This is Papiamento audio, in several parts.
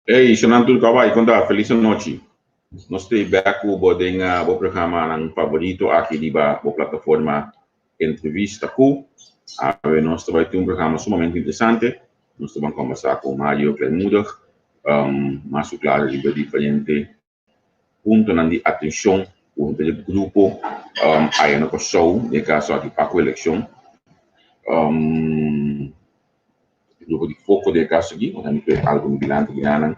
Hey, Shonan tur kaba i konta felis anochi. Nos ta bek ku bo den bo programanan favorito aki riba bo plataforma Entrevista Ku. Awe nos ta bai tin un programa sumamente interesante. Nos ta ban kombersá ku Mario Kleinmoedig, mas ku klaro riba diferente puntonan di atenshon ku henter e grupo aya na Kòrsou, den e kaso aki pa ku elekshon. E grupo di foko den e kaso aki, ora mi p'e algu mi dilanti di nan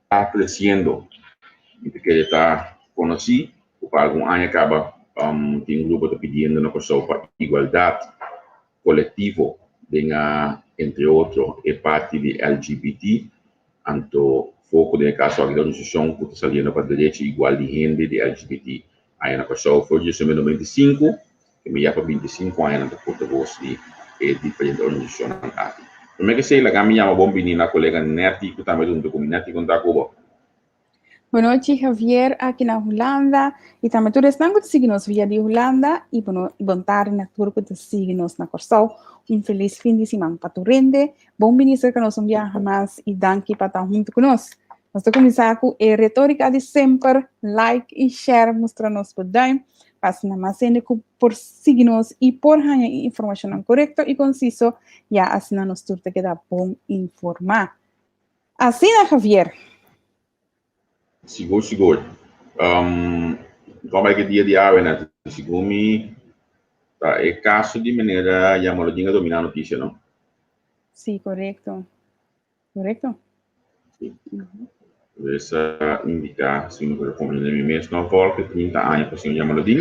ta kresiendo. Mi ta kere ta konosí ku pa algun aña kaba tin un grupo ta pidiendo na Kòrsou pa igualdat kolektivo den entre otro e parti di LGBT. Anto foko den e kaso aki ta organisashon ku ta saliendo pa derecho igual di hende di LGBT aya na Kòrsou for di 1995, ke mi ya pa 25 aña nan ta portavoz di e diferente organisashonnan aki. Promé ke esei laga mi yama bon bini na kolega Netty ku tambe ta huntu ku mi. Netty, kon ta ku bo? Bonochi Javier aki na Hulanda y tambe tur esnan ku ta sigui nos via di Hulanda y bono bon tardi na tur ku ta sigui nos na Kòrsou. Un felis fin di siman pa tur hende. Bon bini serka nos un biaha mas y danki pa ta huntu ku nos. Nos ta kuminsá ku e retórika di semper, like y share, mustra nos bo duim pa asina mas hende ku por sigui nos y por haña e informashonnan korekto y konsiso, ya asina nos tur ta keda bon informá. Asina Javier. Sigur sigur. Um, kon bai ke dia di awe na sigur mi ta e kaso di manera Jamaloodin a dominá notisia, no? Sí, korekto. Korekto. Sí. Pues a indiká, si mi por komprendé mi mes, no Volker, 30 aña pa señor Jamaloodin.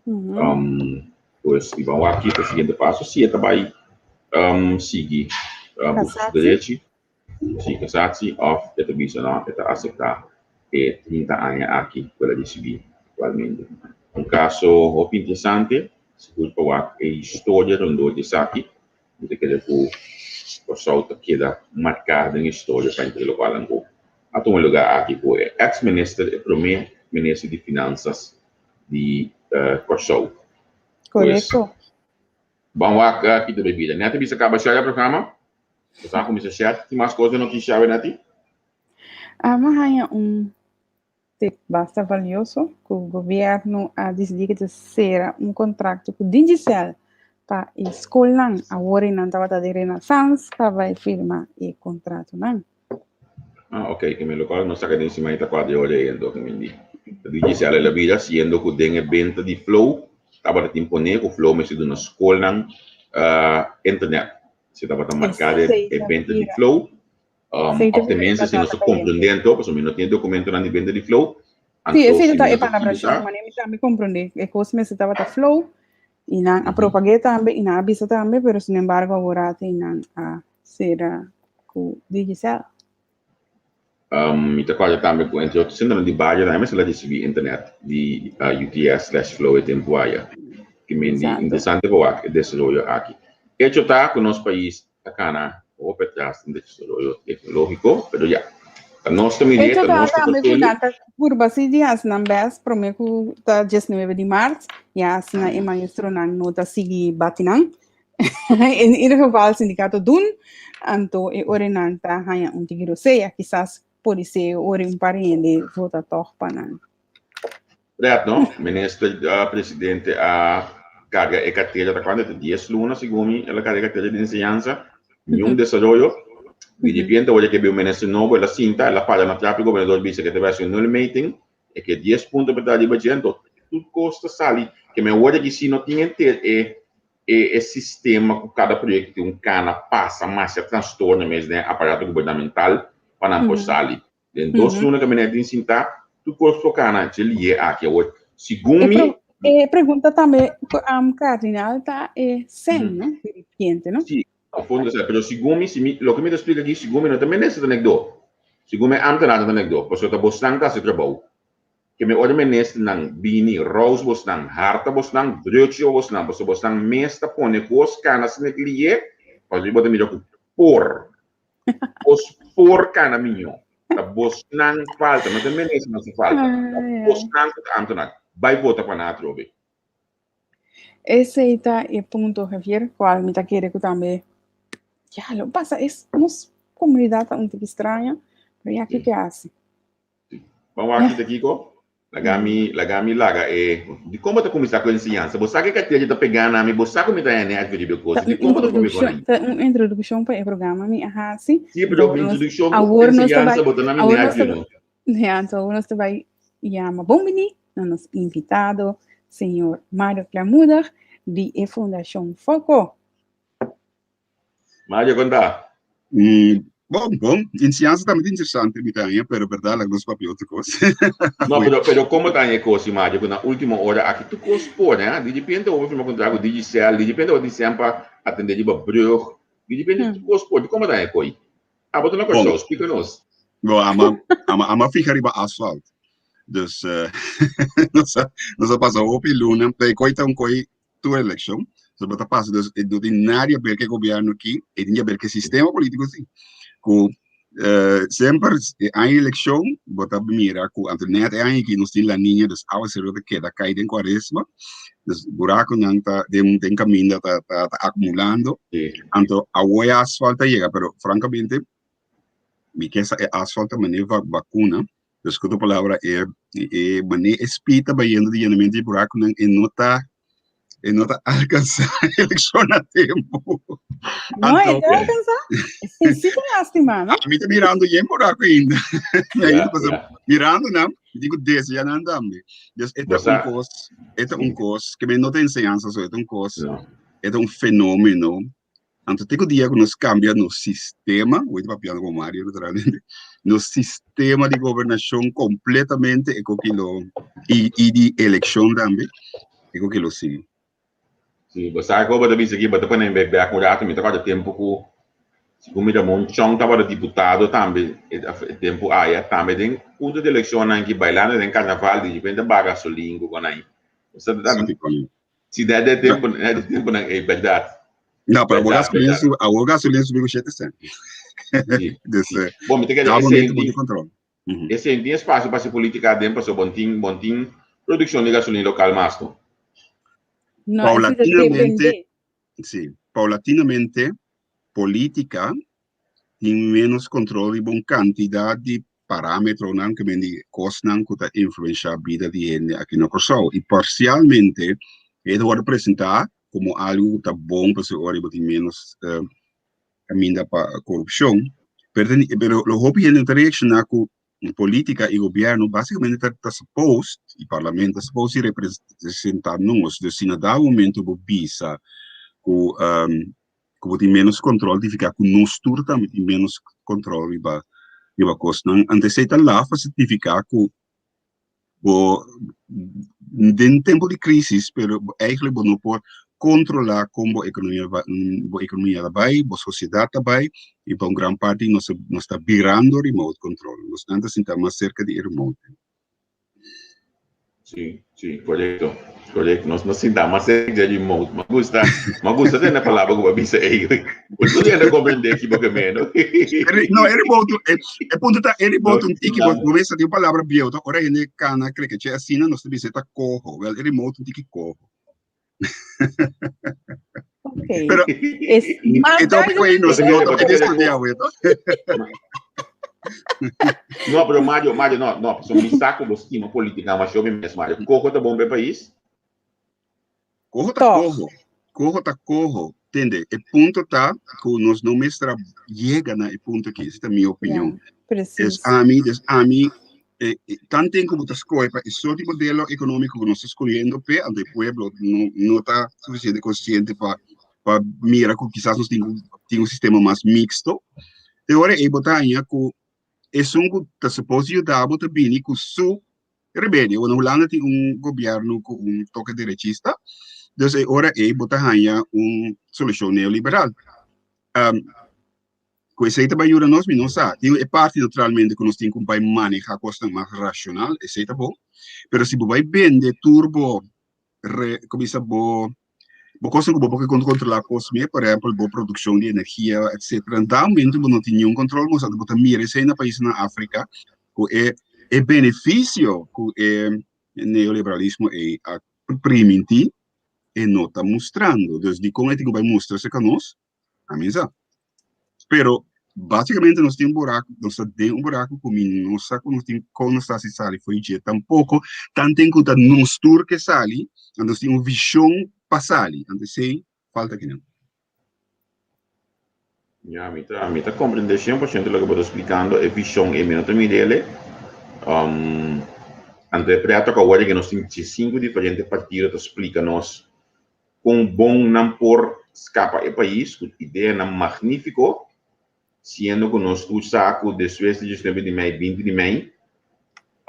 Um, pues i ban wak kiko e siguiente paso, si e ta bai um, sigui buska su derechi. Si kasá si òf e ta bisa no e ta aseptá e 30 aña aki ku el a risibí aktualmente. Un kaso hopi interesante, sigur pa wak e historia rondó di esaki. Mi ta kere ku Kòrsou ta keda marká den historia pa henter lokualnan ku a tuma lugá aki ku e eks minister, e promé minister di finansas di Kòrsou. Pues, Korekto. ban wak ki ta bebida. Nèt a bisa kaba share e programa. Bo sa kuminsá share? Tin mas kos den notisia awe, Nati? Amo haña un tip basta valioso ku gobièrnu a disidí ku ta sera un kontrakto ku Digicel pa e skolnan. Awor e nan tabata di Renaissance pa bai firma e kontratonan. Ah, ok, ke mi lokual no saka den siman i ta kuadra e ora ei anto ke mi di. Digicel el a bira siendo ku den e benta di Flow tabata tin pone ku Flow mester duna skolnan internet. Si tabata marká den e benta di Flow, òf tenminste si nos ta komprendé anto, pasobra mi no tin e dokumentonan di benta di Flow, Sí, anto esei si ta mi e no ta palabrashon, ekivoká. manera mi tambe komprendé. E kos mester tabata Flow i nan a propag'é tambe i nan a bisa tambe, pero sinembargo awor ata i nan a sera ku Digicel. Mi ta kòrda tambe ku entre otro sentronan di bario tambe mester a risibí internet di UTS slash Flow e tempu aya. Ki men di interesante pa wak e desaroyo aki. Echo ta ku nos pais ta kana hopi atras den desaroyo teknológiko, pero ya, ta nos ta mir'é, Echo ta ta nos ta tambe ku port'é. nan ta purba si di hasi nan bèst promé ku ta 19 di mart, ya asina e maestronan no ta sigui bati nan. In ieder geval sindicato doen, anto e ora nan ta haña un tiki rosea, kisas podisé ora un par hende vota tòg pa nan. Pret, no? Minister presidente a karga e kartera ta kuantu? Ta dies luna segun mi el a karga e kartera di enseñansa, niun desaroyo. Di repente ora ke bin un minister nobo el a sinta, el a para na trap e gobernador bisa ke ta bai hasi un nulmeting, E ke dies punto pa ta riba dje, anto tur kos ta sali. Ke men wòrdu aki si no tin henter e e sistema ku kada proyekto tin un kana pasa masha trastorno mes den e aparato gubernamental pa nan por sali. Den dos luna ke men tin sintá, tur kos por kana dje lié aki. Awor, segun mi. E pregunta tambe, Kardinal, ta e sèn, no? Di repente, no? Si, a fondo esei. Pero segun mi, si mi, loke mi ta splika aki, segun mi no ta minister ta nekdó. Segun mi ambtenaar ta nekdó. Pasobra ta bosnan ta hasi trabou. Ke mi ora ministernan bini rous bosnan, harta bosnan, druk riba bosnan, pasobra bosnan mes ta pone kos kana sin e klié, pasobra bo ta mira ku por. Kos por kana miñó. Ta bosnan falta, no ta ministernan su falta. Ta bosnan ku ta ambtenaar. Bai vota pa nan atrobe. Esei ta e punto, Javier, cual mi ta kere cu tambe, ya, lo pasa es nos. komunidat ta un tiki straño, pero ya kiko hasi. Ban wak kita kiko? Laga mi, laga mi laga e. Di kon bo ta kuminsá ku enseñansa? Bo sa ke katechi ta pegá na mi, bo sa ku mi ta hende at riba e kos. Di kon bo ta kuminsá ku nan? Ta un introdukshon pa e programa mi a hasi. Sí, pero introdukshon ku enseñansa bo ta na mi nervio no. Ja, anto awor nos ta bai yama bon biní na nos invitado, señor Mario Klaarmoedig di e Fundashon Foko. Mario, kon ta? Bon, bon. Enseñansa tambe ta interesante, mi ta haña, pero berdad laga nos papia otro kos. No, pero, pero komo ta haña e kos, Mario, ku na último ora aki tur kos por, eh? Di repente bo firma kontrato ku Digicel, di repente bo tin sèn pa atendé riba brug, di repente tur kos por. Komo ta haña e koi? Abo ta na Kòrsou, splika nos. Bo, ama, ama, ama fija riba asfalt. Dus, nos a, nos a pasa hopi luna, pero e koi ta un koi tur eleccion. So bo ta pasa dus e no tin nada di haber ku e gobierno aki, e tin di haber ku e sistema politico si. Ku semper e aña eleccion bo ta mira ku anto net e aña aki nos tin La Niña dus awaseru ta keda kai den cuaresma. Dus buraconan ta den den caminda ta ta ta acumulando. Anto awo e asfalt ta yega pero francamente mi ke sa e asfalt ta mane vacuna. Dus ku otro palabra e e mane e speed ta bayendo di yenamento di buraconan e no ta e no ta alcansa eleccion na tempo. No, e ta alcansa. Sí, sí ta lastima, no? Mi ta mirando yen buraco ainda. Yeah, yeah. Mirando nan, digo desde ya nan tambe. Dus e ta un cos, e ta un cos, que men no ta enseñanza so, e ta un cos, no. E ta un fenomeno. Anto te ku dia ku nos kambia nos sistema, hoy ta papiando ku Mario naturalmente, nos sistema di gobernashon kompletamente e koki lo, i, i di elekshon tambe, e koki lo sigui. Sí, bo sa ku bo ta bisa aki, bo ta pone bek bek un rato, mi ta kòrda tempu ku segun mi Ramon Chong tabata diputado tambe e tempu aya, tambe den punto di elekshonnan aki bailando den karnaval di repente a baha gasolin ku konai. Bo sa ta Si dat de tempo, dat de tempo nan ei, berdad. No, pero awor gasolina subi, awor gasolina subi ku shete cent. Sí. Dus, eh, Bon, mi te kere dá ese momento tin, di control. Ese tin espacio pa hasi politica aden paso bon tin, bon tin produccion di gasolina local mas no. No, ese ta Paulatinamente, depende. sí, paulatinamente politica tin menos control riba un cantidad di parametronan ke men di kosnan ku ta influensha bida di hende aki na Kòrsou i parsialmente e ta wòrdu presentá komo algu ku ta bon pasobra ora bo tin menos kaminda pa korupshon pero pero lo hopi hende no ta reakshoná ku polítika i gobièrnu básikamente ta ta supposed i parlamento ta supposed di representá nos dus si na dado momento bo bisa ku ku bo tin ménos kòntròl signifiká ku nos tur tambe tin ménos kòntròl riba riba kosnan. Anto esei ta laf pa signifiká ku bo den tempu di krísis pero eigentlik bo no por kontrolá kon bo ekonomia bo ekonomia ta bai, bo sosiedat ta bai i pa un gran parti nos nos ta birando remote control. Nos nan ta sinta mas serka di e remote. Sí, sí, correcto, correcto. Nos nos sinta mas cerca di remote. Me gusta, me gusta tener palabra como bisa eigenlijk. Pues tú ya comprende equivocame, no? No, e remote, e, e punto ta e remote un tiki, bo bo mesa di un palabra bieu, ta ora hende kana cree che asina nos ta bisa ta coho. Wel, e remote un tiki coho. Ok. Pero Es mas e tópico aí nos no Pero- e discutia we, to? No, pero Mario, Mario, no, no, so mi saco bo stima política, mas yo mi mes, Mario. Coho ta bom pe país? Coho ta Toch. coho. Coho ta coho. Tende, e punto ta ku nos no mester a yega na e punto aki. Esa ta mi opinion. Ja, precies. Es ami, des ami, eh, eh, tanten ku bo ta skohe pa e soort di modelo ekonómiko ku nos ta skohiendo p'e, anto e pueblo no, no ta sufisiente konsiente pa pa mira ku kisas nos tin ku tin un sistema mas mixto. Te ora ei bo ta haña ku esun ku ta supos yuda bo ta bini ku su remedio. Bueno, Hulanda tin un gobièrnu ku un toke derechista, dus e ora ei bo ta haña un solushon neoliberal. Um, ku esei ta bai yuda nos, mi no sa. Tin e parti naturalmente ku nos tin ku bai maneha kosnan mas rashonal, esei ta bon. Pero si bo bai bende tur bo re, kumisa bo bo kosnan ku bo por kontrolá kos mee, por ehèmpel bo produkshon di energia, etcetera, na momento bo no tin niun kontrol mos, anto bo ta mira esei na paisnan Afrika ku e e benefisio ku e neoliberalismo ei a primintí e no ta mustrando. Dus dikon e tin ku bai mustra serka nos? Ami sa. Pero Básicamente nos tin un buraku, nos ta den un buraku ku mi no sa ku nos tin kon nos ta hasi sali for di dje tampoko, tanten ku ta nos tur ke sali, anto nos tin un vishon pa sali, anto esei falta kinan. Ya, mi ta, mi ta comprende 100% loke bo ta splikando, e vishon ei mi no ta mir'el. Um, anto e preto ku awor ke nos tin 5 diferente partido ta splika nos kon bon nan por skapa e pais ku ideanan magnífiko, siendo ku nos tur sa ku despues di 19 di mei, 20 di mei,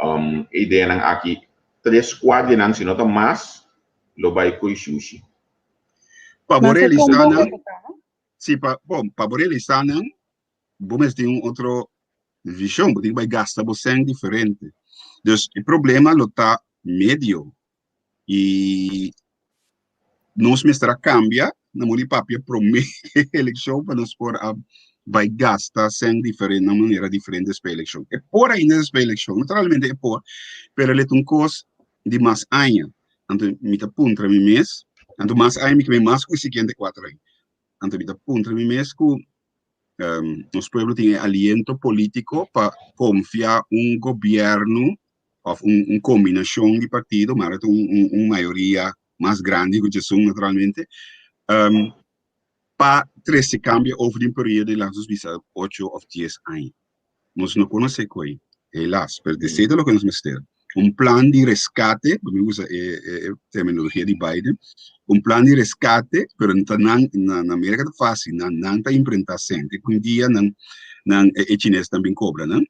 um, e ideanan aki, tres kwart di nan, si no ta mas, lo bai koe shushi. Pa bo Mas e kon realisá bon nan, e ta, no? si pa, bon, pa bo realisá nan, bo mester tin un otro vishon, bo tin ku bai gasta bo sèn diferente. Dus e problema lo ta medio i nos mester a kambia na muri papia promé elekshon pa nos por a bai gasta sèn diferente na manera diferente despues elekshon. E por ainda despues elekshon, naturalmente e por, pero el ta un kos di mas aña. Anto mi ta puntra mi mes, anto mas aña mi ke mas ku e siguiente kuater aña. Anto mi ta puntra mi mes ku nos pueblo tin e aliento polítiko pa konfia un gobièrnu òf un un kombinashon di partido, mara ta un un un mayoria mas grandi ku djesun naturalmente, pa trese kambio over di un periodo di laga nos bisa ocho òf dies aña. Nos no konosé koe, helaas, pero esei ta loke nos mester, un plan di reskate, mi usa e e terminologia di Biden, un plan di reskate, pero ta nan na na Merka ta fásil, nan nan ta imprentá sèn, te ku un dia nan nan e chinesnan bin kobra nan,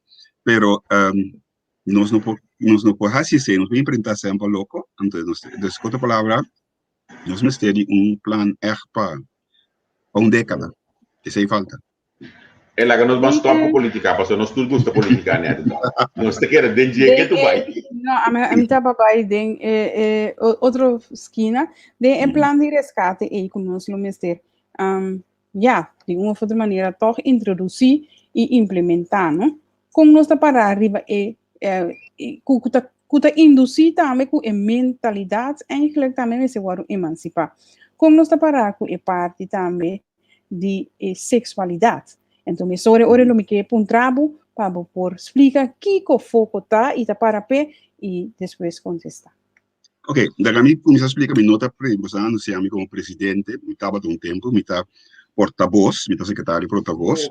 pero nos no por nos no por hasi esei, nos por imprentá sèn pa loko, anto nos dus ku otro palabra nos mester di un plan ègt pa pa un dékada, esei falta. E laga nos ban stop ku politika, pasobra nos tur gusta politika nèt. Nos ta kere den dje ke tu bai. No, ami ta pa bai den e e otro skina, den e plan di reskate ei ku nos lo mester ya, di un of otro manera tòg introdusí i implementá, no? Kon nos ta pará riba e ku ku ta ku ta indusí tambe ku e mentalidat eigenlijk tambe mester wòrdu emansipá. Kon nos ta pará ku e parti tambe di e seksualidat? Enton mesora ora lo mi ke puntra bo pa bo por splika kiko foko ta i ta para p'e i despues kontestá. Ok, daga mi kuminsá splika mi no ta pre, bo sa anunsiá mi komo presidente, mi tabata un tempu, mi ta portabos, mi ta sekretario portabos.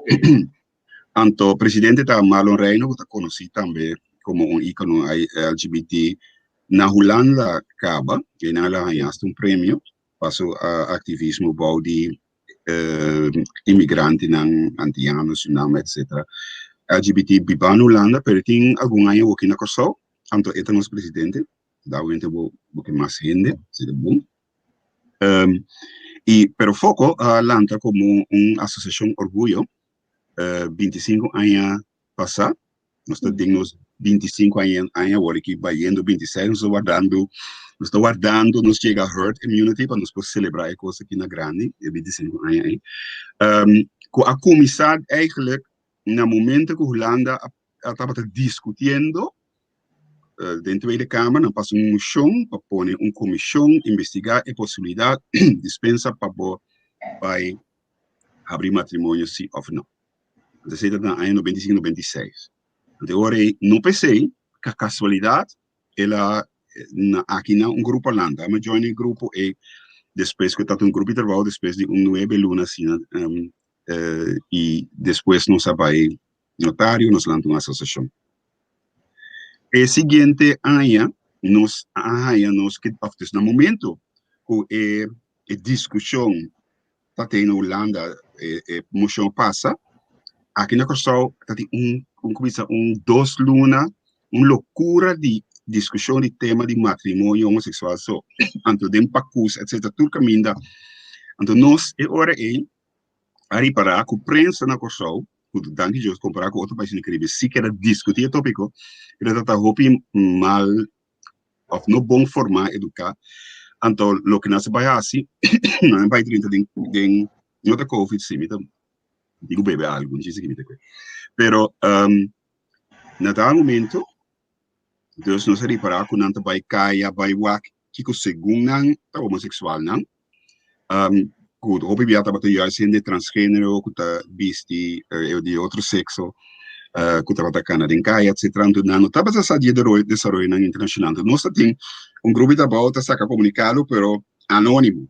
Anto presidente ta Marlon Reino ku ta konosí tambe komo un íkono LGBT na Hulanda kaba, i nan a haña hasta un premio pa su aktivismo bou di inmigrantenan antiano, Suriname etcetera. LGBT biba na Hulanda pero tin algun aña woki na Kòrsou, anto e ta nos presidente, dawente bo bo ke mas hende, esei ta bon. I pero Foko a lanta komo un asosiashon orguyo 25 aña pasá. Nos ta den nos 25 aña aña awor aki bayendo 26, nos ta wardando, nos ta wardando nos yega herd immunity pa nos por selebrá e kos aki na grandi, e 25 aña ei. Ku a kuminsá eigenlijk na momento ku Hulanda a a tabata diskutiendo den Tweede Kamer, nan pasa un moshon pa pone un komishon investigá e posibilidat dispensa pa bo bai habri matrimonio si òf no. Anto esei ta na aña 95, 96. Anto e ora ei, no p'esei, ka kasualidat el a na aki na un grupo a lanta. Mi a join e grupo ei despues ku e tabata un grupo di trabou despues di un nuebe luna asina i despues nos a bai notario, nos lanta un asosiashon. E siguiente aña nos a haña nos ke, òf dus na momento ku e e diskushon ta tin na Hulanda, e e moshon a pasa, aki na Kòrsou ta tin un un kuminsá un dos luna, un lokura di diskushon di tema di matrimonio homoseksual so, anto den pakus etsetera tur kaminda. Anto nos e ora ei a ripará ku prensa na Kòrsou, ku danki Dios kompará ku otro paisnan di Karibe sí keda diskutí e tópiko, pero ta ta hopi mal òf no bon formá, eduká. Anto loke nan sa bai hasi, nan a bai drenta den den no ta covid sí, mi ta diku bebe algu, no si mi ta kue. Pero na tal momento dus nos a ripará ku nan ta bai kaya, bai wak kiko segun nan ta homoseksualnan. Ku hopi bia tabata juist hende transgenero ku ta bisti di otro sekso ku tabata kana den kaya etcetera. Anto nan no tabata sa di e desaroyonan internashonal. Anto nos ta tin un grupo di trabou ta saka komunikado pero anonimo.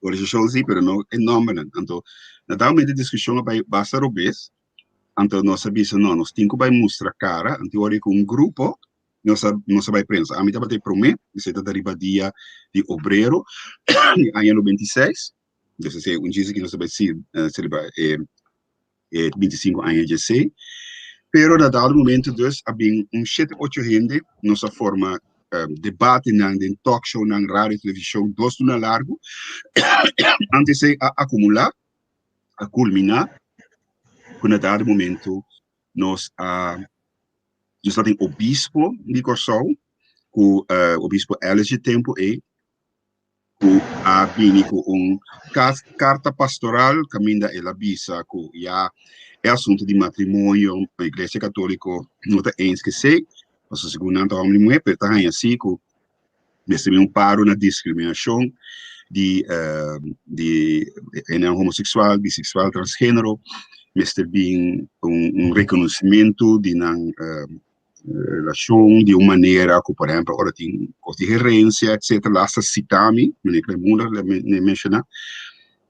Organisashon si pero no e nòmbernan. Anto na dado momento e diskushon a bai basta robes. Anto nos a bisa no nos tin ku bai mustra kara. Anto ora ku un grupo Nos a nos a bai prensa. Ami tabata e promé, esei tabata riba dia di obrero di aña 96. Entonces esei un djis aki nos ta bai si selebrá e e 25 aña dje esei. Pero na dado momento dus a bin un shete ocho hende, nos a forma debatenan den talkshownan, radio, televishon, dos luna largu. Antes esei a akumulá, a kulminá ku na dado momento nos a nos tabatin obispo di Kòrsou ku obispo Ellis dje tempu ei ku a bini ku un karta pastoral kaminda el a bisa ku ya e asuntu di matrimonio na iglesia katóliko no ta eens ku esei pasobra segun nan ta hòmber i muhé pero ta haña si ku mester bin un paro na discriminacion di di hendenan homosexual, bisexual, transgenero, mester bin un un reconocimento di nan relacion di un manera cu por ehempel ora tin cos di herencia etcetera, hasta cita mi, meneer Kleinmoeder a menciona,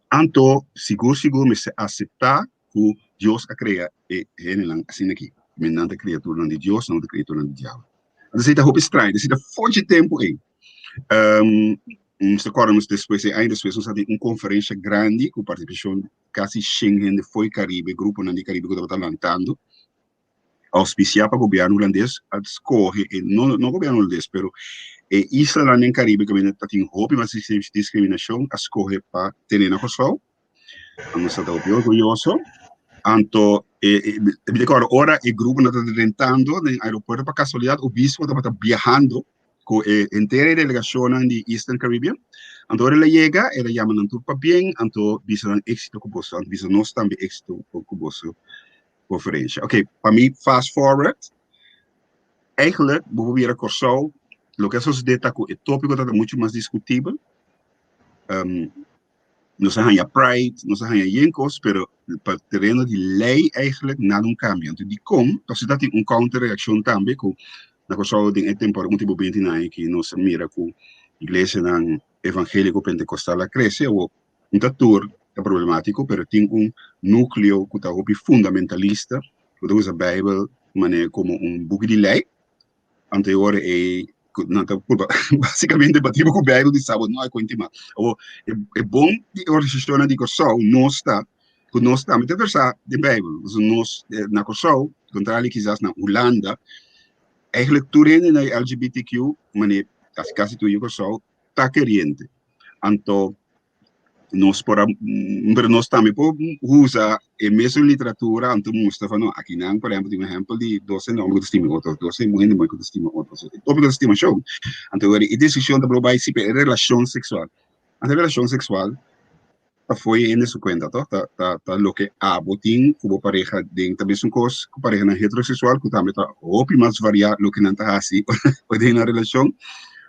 anto sigur sigur mester acepta cu Dios a crea e hendenan asina aki, nan ta criaturanan di Dios, nan ta criaturanan di diabel. Entonces ta hopi straño, esei ta fochi tempu ei. Um, nos ta kòrda nos despues, e aña despues nos a tin un konferensha grandi ku partisipashon kasi shen hende fo'i Karibe, gruponan di Karibe ku tabata lantando, auspisiá pa gobièrnu hulandes, a skohe, e, no, no gobièrnu hulandes, pero e islanan den Karibe kaminda ta tin hopi mas diskriminashon, a skohe pa tene na Kòrsou. Nos ta hopi orguyoso. Anto, e, e, mi ta kòrda ora e gruponan ta drentando den aeropuerto pa kasualidat obispo tabata biahando ku e henter e delegashonnan di Eastern Caribbean. Anto ora el a yega, el a yama nan tur pabien, anto bisa nan éksito ku boso, anto bisa nos tambe éksito ku boso konferensha. Ok, pa mi fast forward, eigenlijk bo por bira Kòrsou, loke a sosodé ta ku e tópiko tabata muchu mas diskutibel. Um, Nos a haña Pride, nos a haña yen kos, pero pa tereno di lei eigenlijk nada un kambio. Anto dikon? Pasobra ta tin un counter reakshon tambe ku na Kòrsou den e temporada último binti aña ki nos a mira ku iglesianan evangéliko pentekostal a krese. Awor no ta tur ta problemátiko, pero tin un núkleo ku ta hopi fundamentalista ku ta usa Beibel manera komo un buki di lei. Anto e ora ei nan ta purba básicamente batibo ku Bijbel di sabo no hay cuenta mas. Awor e, e bon di organisashonnan di Kòrsou nos ta ku nos tambe ta versá den Bijbel. Dus nos na Kòrsou, kontrali kisas na Hulanda, eigenlijk tur hende na LGBTQ, manera kasi kasi tur yu Kòrsou ta keriente. Anto nos por a, pero nos tambe por usa e mesun literatura anto mustra van no, akinan por ehempel tin un ehempel di dos hende homber ku ta stima otro, dos hende muher ku ta stima otro, so e tópiko ta stimashon. Anto weri e desishon ta bai si pa e relashon seksual. Anto e relashon seksual ta fo'i hende su kuenta to, ta ta ta loke abo tin ku bo pareha den ta mesun kos ku parehanan heteroseksual ku tambe ta hopi mas variá loke nan ta hasi ora den nan relashon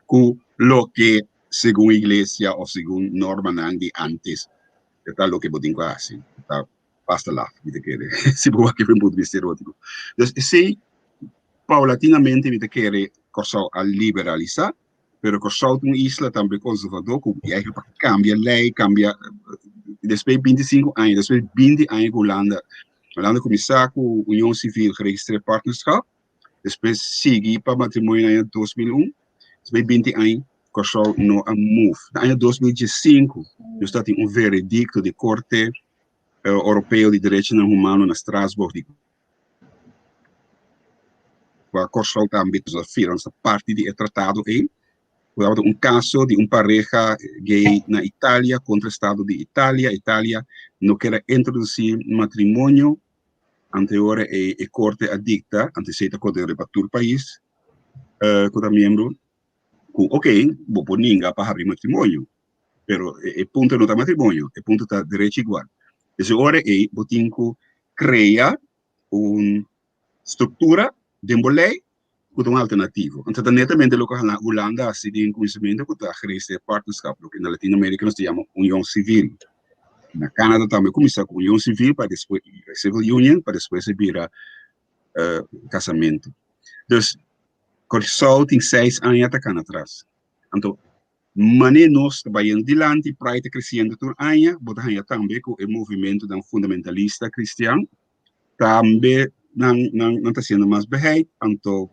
ku loke segun iglesia of segun normanan di antes e ta loke bo tin ku hasi ta basta laf mi ta kere si bo wak un punto di bista erotico. Dus esei paulatinamente mi ta kere Kòrsou a liberalisá pero Kòrsou ta un isla tambe konservador ku eigenlijk pa kambia lei kambia despues di 25 aña despues di 20 aña ku Hulanda Hulanda kuminsá ku union sivil geregistreerd partnerschap despues sigui pa matrimonio na aña 2001 despues di 20 aña Kòrsou no a move. Na aña 2015 nos ta tin un veredikto di Korte Oropeo di Derechonan Humano na Strasbourg di kua Kòrsou tambe a firma, nos ta parti di e tratado ei. Ku tabata un kaso di un pareha gay na Italia kontra estado di Italia. Italia no ker a introdusí matrimonio, anto e ora ei e korte a dikta, anto esei ta kore riba tur pais ku ta miembro, ku ok, bo por ninga pa habri matrimonio, pero e punto no ta matrimonio, e punto ta derecho igual. Desde ora ei bo tin ku krea un struktura den bo lei ku ta un alternativo. Anto ta netamente loke Hulanda a hasi den kuminsamentu ku ta geregistreer partnerschap, loke na Latinoamerika nos ta yama union sivil. Na Canada tambe kuminsá ku union sivil pa despues civil union pa despues e bira kasamentu. Dus Kòrsou tin seis aña ta kana atras. Anto Manera nos ta bayendo dilanti, Pride ta creciendo tur aña, bo ta haña tambe cu e movimentonan fundamentalista cristian tambe nan nan nan ta siendo mas beheid, anto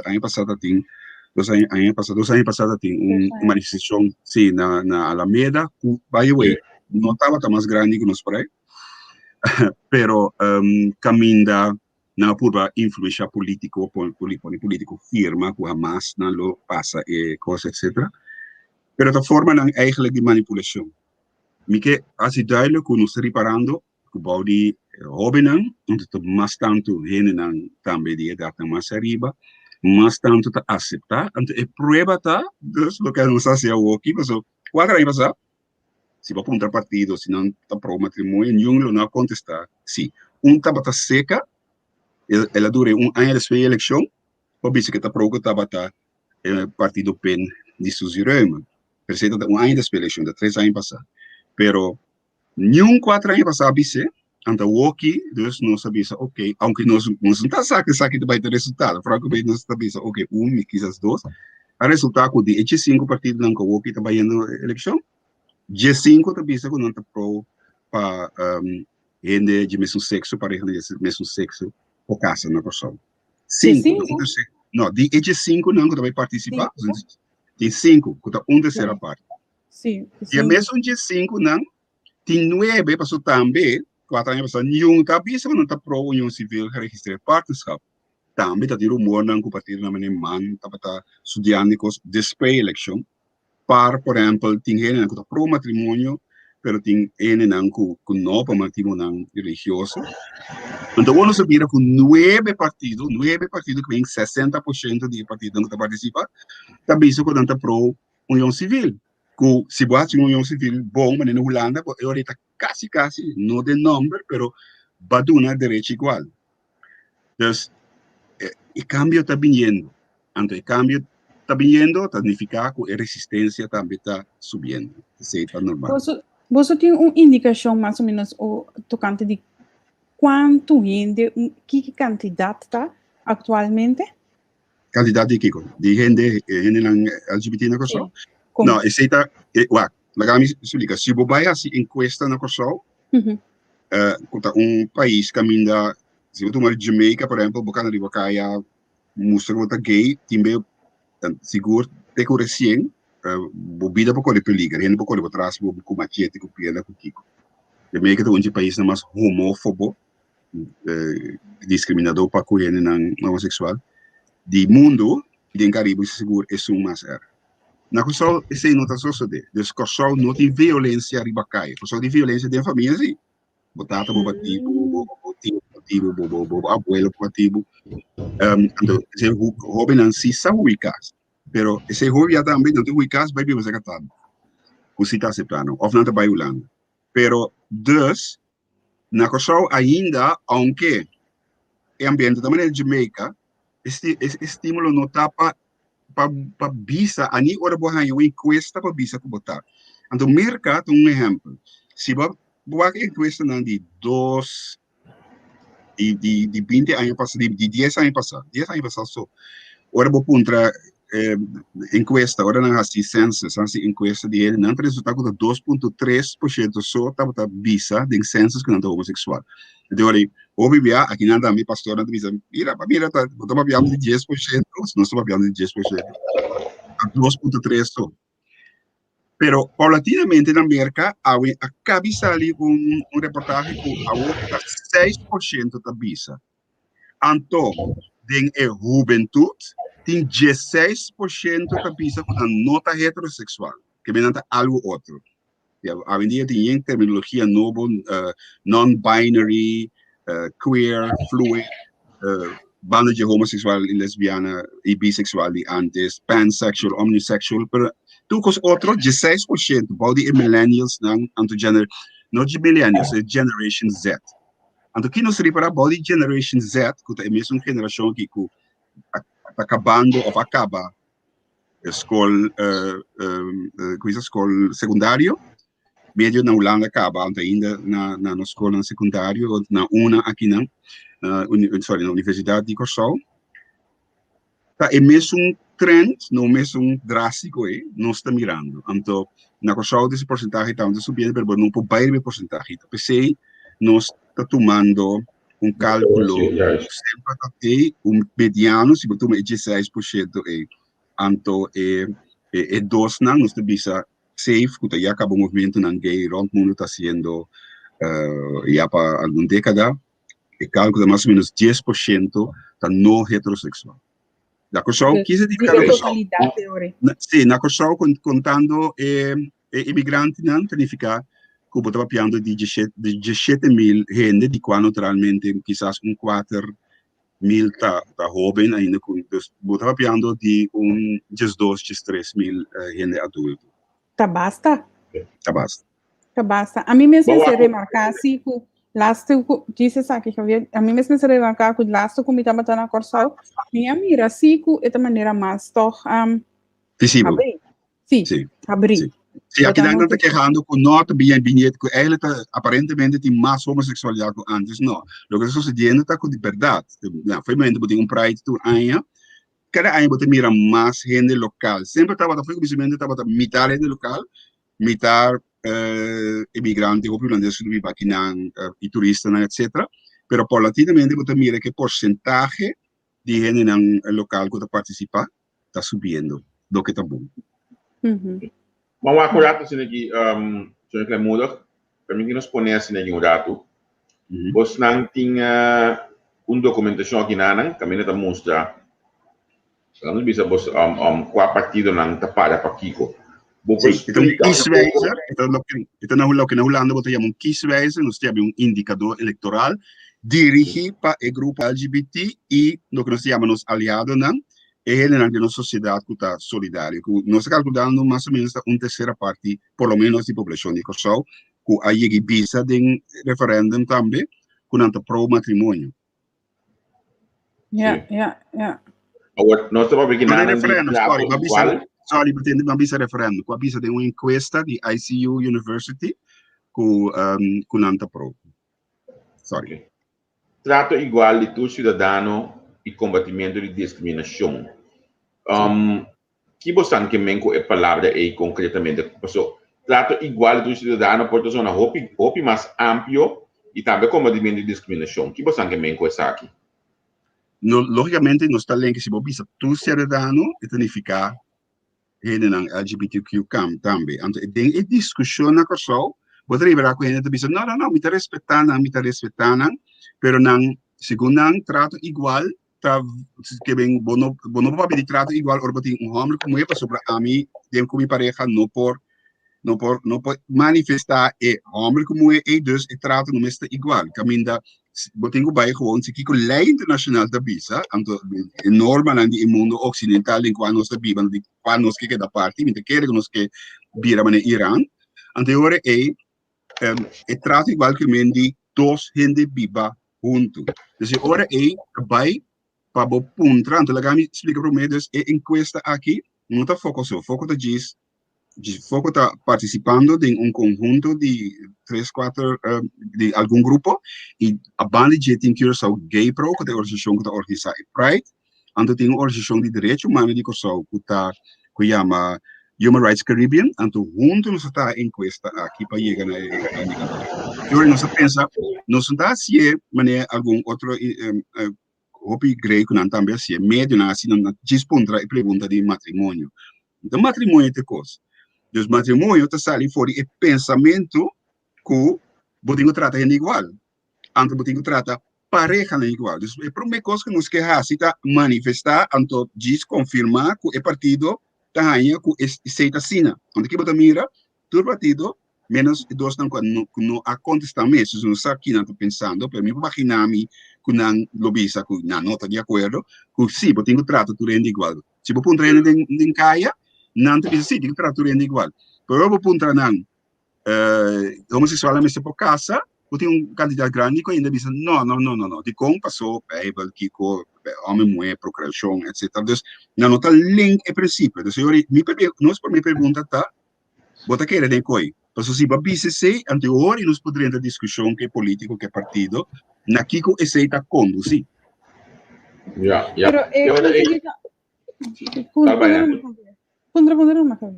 aña pasa ta tin dos aña aña pasa dos aña pasa ta tin un manifestacion si na na Alameda cu by the way no tabata mas grandi cu nos Pride pero caminda Nan a purba influencia politico, pone politico firma cu hamas nan lo pasa e cos etc. Pero ta formanan eigenlijk di manipulacion. Mi ke haci duidelijk cu nos ta riparando cu bou di hobennan, unda ta mas tanto hendenan tambe di edadnan mas ariba, mas tanto ta acepta. Anto e prueba ta dus loke nos a haci awoki, pasobra cuater aña pasa Si bo a puntra partido si nan ta pro matrimonio, niun lo no a kontestá sí. Un tabata seka, el a dura un aña despues di elekshon pa bisa ku e ta pro ku tabata e partido pen di Suzy Reumer. Pero esei tabata un aña despues di elekshon, ta tres aña pasá. Pero niun kuater aña pasá a bis'é, anto awoki dus nos a bisa ok, aunke nos nos no ta sa ku esaki ta bai ta resultado, frankamente nos ta bisa ok, un, kisas dos, a resultá ku di e diesinku partidonan ku awoki ta bayendo elekshon, diesinku ta bisa ku nan ta pro pa hende di mesun sekso, pareha di mesun sekso por kasa na Kòrsou. Sinku, un terser, no, di e diesinku nan ku ta bai partisipá, tin sinku ku ta un tersera parti. Di e mesun diesinku nan, tin nuebe, pasobra tambe kuater aña pasá niun ta bisa ku nan ta pro union sivil geregistreerd partnerschap. Tambe ta tin rumornan ku partidonan manera man tabata studiando e kos despues e elekshon. Par, por ehèmpel, tin hendenan ku ta pro matrimonio, pero tin hendenan ku ku no pa motibunan religioso. Anto awor nos a bira ku nuebe partido, nuebe partido ku bin 60% di e partidonan ku ta partisipá, ta bisa ku nan ta pro union sivil. Ku si bo hasi un union sivil bon manera na Hulanda, bo e ora ta kasi kasi, no den nòmber, pero bo a duna derecho igual. Dus, e kambio ta biniendo. Anto e kambio ta biniendo ta nifiká ku e resistensia tambe ta subiendo. Esei ta normal. Boso, boso tin un indikashon mas o ménos o tokante di kuantu hende, un kiki kantidat ta aktualmente? Kantidat di kiko? Di hende, hendenan LGBT na Kòrsou? Sí. No, esei ta, wak, laga mi splika. Si bo bai hasi enkuesta na Kòrsou, ku ta un pais kaminda, si bo tuma Jamaica por ehempel, bo kana riba kaya mustra ku bo ta gay, tin be sigur te ku resien bo bida por kore peliger, hende por kore bo tras bo ku machete, ku piedra, ku kiko. Jamaica ta un dje paisnan mas homofobo, diskriminadó pa ku hendenan homoseksual di mundu, i den Karibe sigur esun mas erg. Na Kòrsou esei no ta sosodé. Dus Kòrsou no tin violensia riba kaya. Kòrsou tin violensia den famia sí. Bo tata por bati bo, bo bo tio por bati bo, bo bo bo abuelo por bati bo. Anto esei hóbennan sí sa hui kas. Pero esei hopi ya tambe nan ta hui kas bai biba serka tata ku sí ta aseptá nan òf nan ta bai Hulanda. Pero dus na Kòrsou ainda ounke e ambiente ta manera Jamaica e estímulo no ta pa pa pa bisa ani ora bo haña un enkuesta pa bisa ku bo ta. Anto Merka ta un ehèmpel. Si bo wak e enkuestanan di dos di di di binti aña pasá di di dies aña pasá dies aña pasá so ora bo puntra enkuesta ora nan hasi census hasi enkuesta di hende nan ta resultá ku ta 2.3% so tabata bisa den census ku nan ta homoseksual. Anto ora hopi bia akinan tambe pastornan ta bisa mira mira ta bo ta papiando di 10% nos ta papiando di 10% ta 2.3 so. Pero paulatinamente na Merka awe a kabi sali un un reportahe ku awor ta 6% ta bisa. Anto den e hubentut tin 16% ta bisa ku nan no ta heteroseksual, ke men nan ta algu otro. Ya, awendia tin yen terminologia nobo, non-binary, queer, fluid, banda dje homosexual y lesbiana y bisexual di antes, pansexual, omnisexual, pero tur cos otro, 16% bou di e millennials nan, anto gener, no dje millennials, e generation Z. Anto ki nos ripara bou di generation Z, cu ta e mesun generacion aki cu a ta kabando òf a kaba skol, ku skol sekundario, medio na Hulanda kaba, anto ainda na na nos skolnan sekundario, na una akinan, sorry, na Universidat di Kòrsou. Ta e mesun trend, no mesun drástiko ei, nos ta mirando. Anto na Kòrsou e porsentahe ta subiendo, pero bo no por bai riba e porsentahe. Ta p'esei nos ta tumando un kálkulo semper ta ei, un mediano, si bo tuma e 16% ei, anto e e dosnan nos ta bisa safe ku ta ya kaba movimentonan gay rònt mundu ta hasiendo ya pa algun dékada, e kálkulo ta mas o ménos 10% ta no heteroseksual. Na Kòrsou, kisa di na Kòrsou? Sí, na Kòrsou kontando e imigrantenan ta nifiká ku bo ta papiando di 17.000 hende, di kua naturalmente kisas un 4.000 ta hóben ainda, ku dus bo ta papiando di un 12, 13.000 hende adulto. Ta basta. Ta basta. Ta basta. Ami mes mester remarká si ku lastu ku djis esaki Javier, ami mes mester remarká ku lastu ku mi tabata na Kòrsou, mi a mira si ku e ta manera mas tòg Visibel. Habrí. Sí, Sí. habrí. Sí. Sí, Bo aki ta nan nota ta kehando ku no ta biña biñet ku eigenlijk ta aparentemente tin mas homoseksualidat ku antes. No. Loke ta susediendo ta ku di bèrdat, na, for e momento bo tin un Pride tur aña, kada aña bo ta mira mas hende lokal. Semper tabata, for e kuminsamentu tabata mitar hende lokal, mitar emigrante, hopi hulandes ku ta biba akinan i turistanan etcetera. Pero paulatinamente bo ta mira ku e porsentahe di hendenan lokal ku ta partisipá ta subiendo, loke ta bon. Ban wak un ratu asina aki, señor Kleinmoedig, permiti nos pone asina aki un ratu. Bosnan tin un dokumentashon aki nanan kaminda ta mustra, nos bisa bos kua partidonan ta para pa kiko. Bo por Sí, e ta un splika un poko? kieswijzer, e ta loke, e ta na loke na Hulanda bo ta yama un kieswijzer, nos ta yama un indikador elektoral dirigí pa e grupo LGBT i loke nos ta yama nos aliadonan, e hendenan den nos sosiedat ku ta solidario, ku nos ta kalkulando mas o menos ta un tersera parti por lo menos di poblashon di Kòrsou ku a yega i bisa den referèndum tambe ku nan ta pro matrimonio. Ja, ja, ja. Awor, nos ta papia No den kinanan di referèndum, sorry, trato m'a bisa, igual. sorry, m'a tende, m'a bisa referèndum, ku a bisa den un enkuesta di ICU University ku ku nan ta pro. Sorry. Okay. Trato igual di tur ciudadano y combatimento di discriminacion. Um, ki bo san ke men ku e palabra ei concretamente? Paso, trato igual di tur ciudadano por ta zona hopi, hopi mas amplio y tambe combatimento di discriminacion. Ki bo san ke men ku esaki? No, lógicamente nos ta lenke si bo bisa tur ciudadano, e ta nifica hendenan LGBTQ kam tambe. Anto den e diskushon na Kòrsou, bo ta ripará ku hende ta bisa, no, no, no, mi ta respetá nan, mi ta respetá nan, pero nan, segun nan, trato igual ta ke ben bo no bo no por papia di trato igual ora bo tin un hòmber ku muhé pasobra ami den ku mi pareha no por no por no por manifestá e hòmber ku muhé ei, dus e trato no mester igual. Kaminda Bo tin ku bai gewoon si kiko lei internashonal ta bisa, anto e normanan di e mundo oksidental den kua nos ta biba, di kua nos ke keda parti, mi ta kere ku nos ke bira manera Iran, anto e ora ei e trato igual ku men di dos hende biba huntu. Dus e ora ei ta bai pa bo puntra, anto laga mi splika promé, dus e enkuesta aki no ta foko so, foko ta djis Foko ta participando den un conhunto di tres, cuater, di algun grupo y a banda di dje tin Curaçao Gay Pro cu ta e organisacion cu ta organisa e Pride, anto tin un organisacion di derecho humano di Corsou cu ta cu yama Human Rights Caribbean, anto hunto nos a traha e encuesta aki pa yega na e indicador. Yori nos a pensa nos no ta hacié manera algun otro hopi grei cu nan tambe hacié, medionan haci nan djis puntra e pregunta di matrimonio. Nta matrimonio ta e kos. Dus matrimonio ta sali for di e pensamentu ku bo tin ku trata hende igual. Anto bo tin ku trata parehanan igual. Dus e promé kos ku nos ke hasi ta manifestá anto djis konfirmá ku e partido ta haña ku esei ta asina. Anto ki bo ta mira? Tur partido menos e dosnan ku no ku no a kontestá mes. Dus no sa ki nan ta pensando, pero mi por imaginá mi ku nan lo bisa ku nan no ta di akuerdo ku si bo tin ku trata tur hende igual. Si bo puntra hende den den kaya, nan ta bisa si, tin ku trata tur hende igual. Pero ora bo puntra nan, homoseksualnan mester por kasa, bo tin un kantidat grandi ku ainda bisa no, no, no, no, no. Dikon? Pasó Beibel, kiko. hòmber muhé, prokreashon, etsetera. Dus nan no ta link e prinsipio. Dus yori mi nos promé pregunta ta, bo ta kere den koi? Pasobra si bo a bisa esei, anto ora nos por drenta diskushon ku e polítiko, ku e partido, na kiko esei ta kondusí. Ja, ja. Pero e Puntra, puntra, puntra.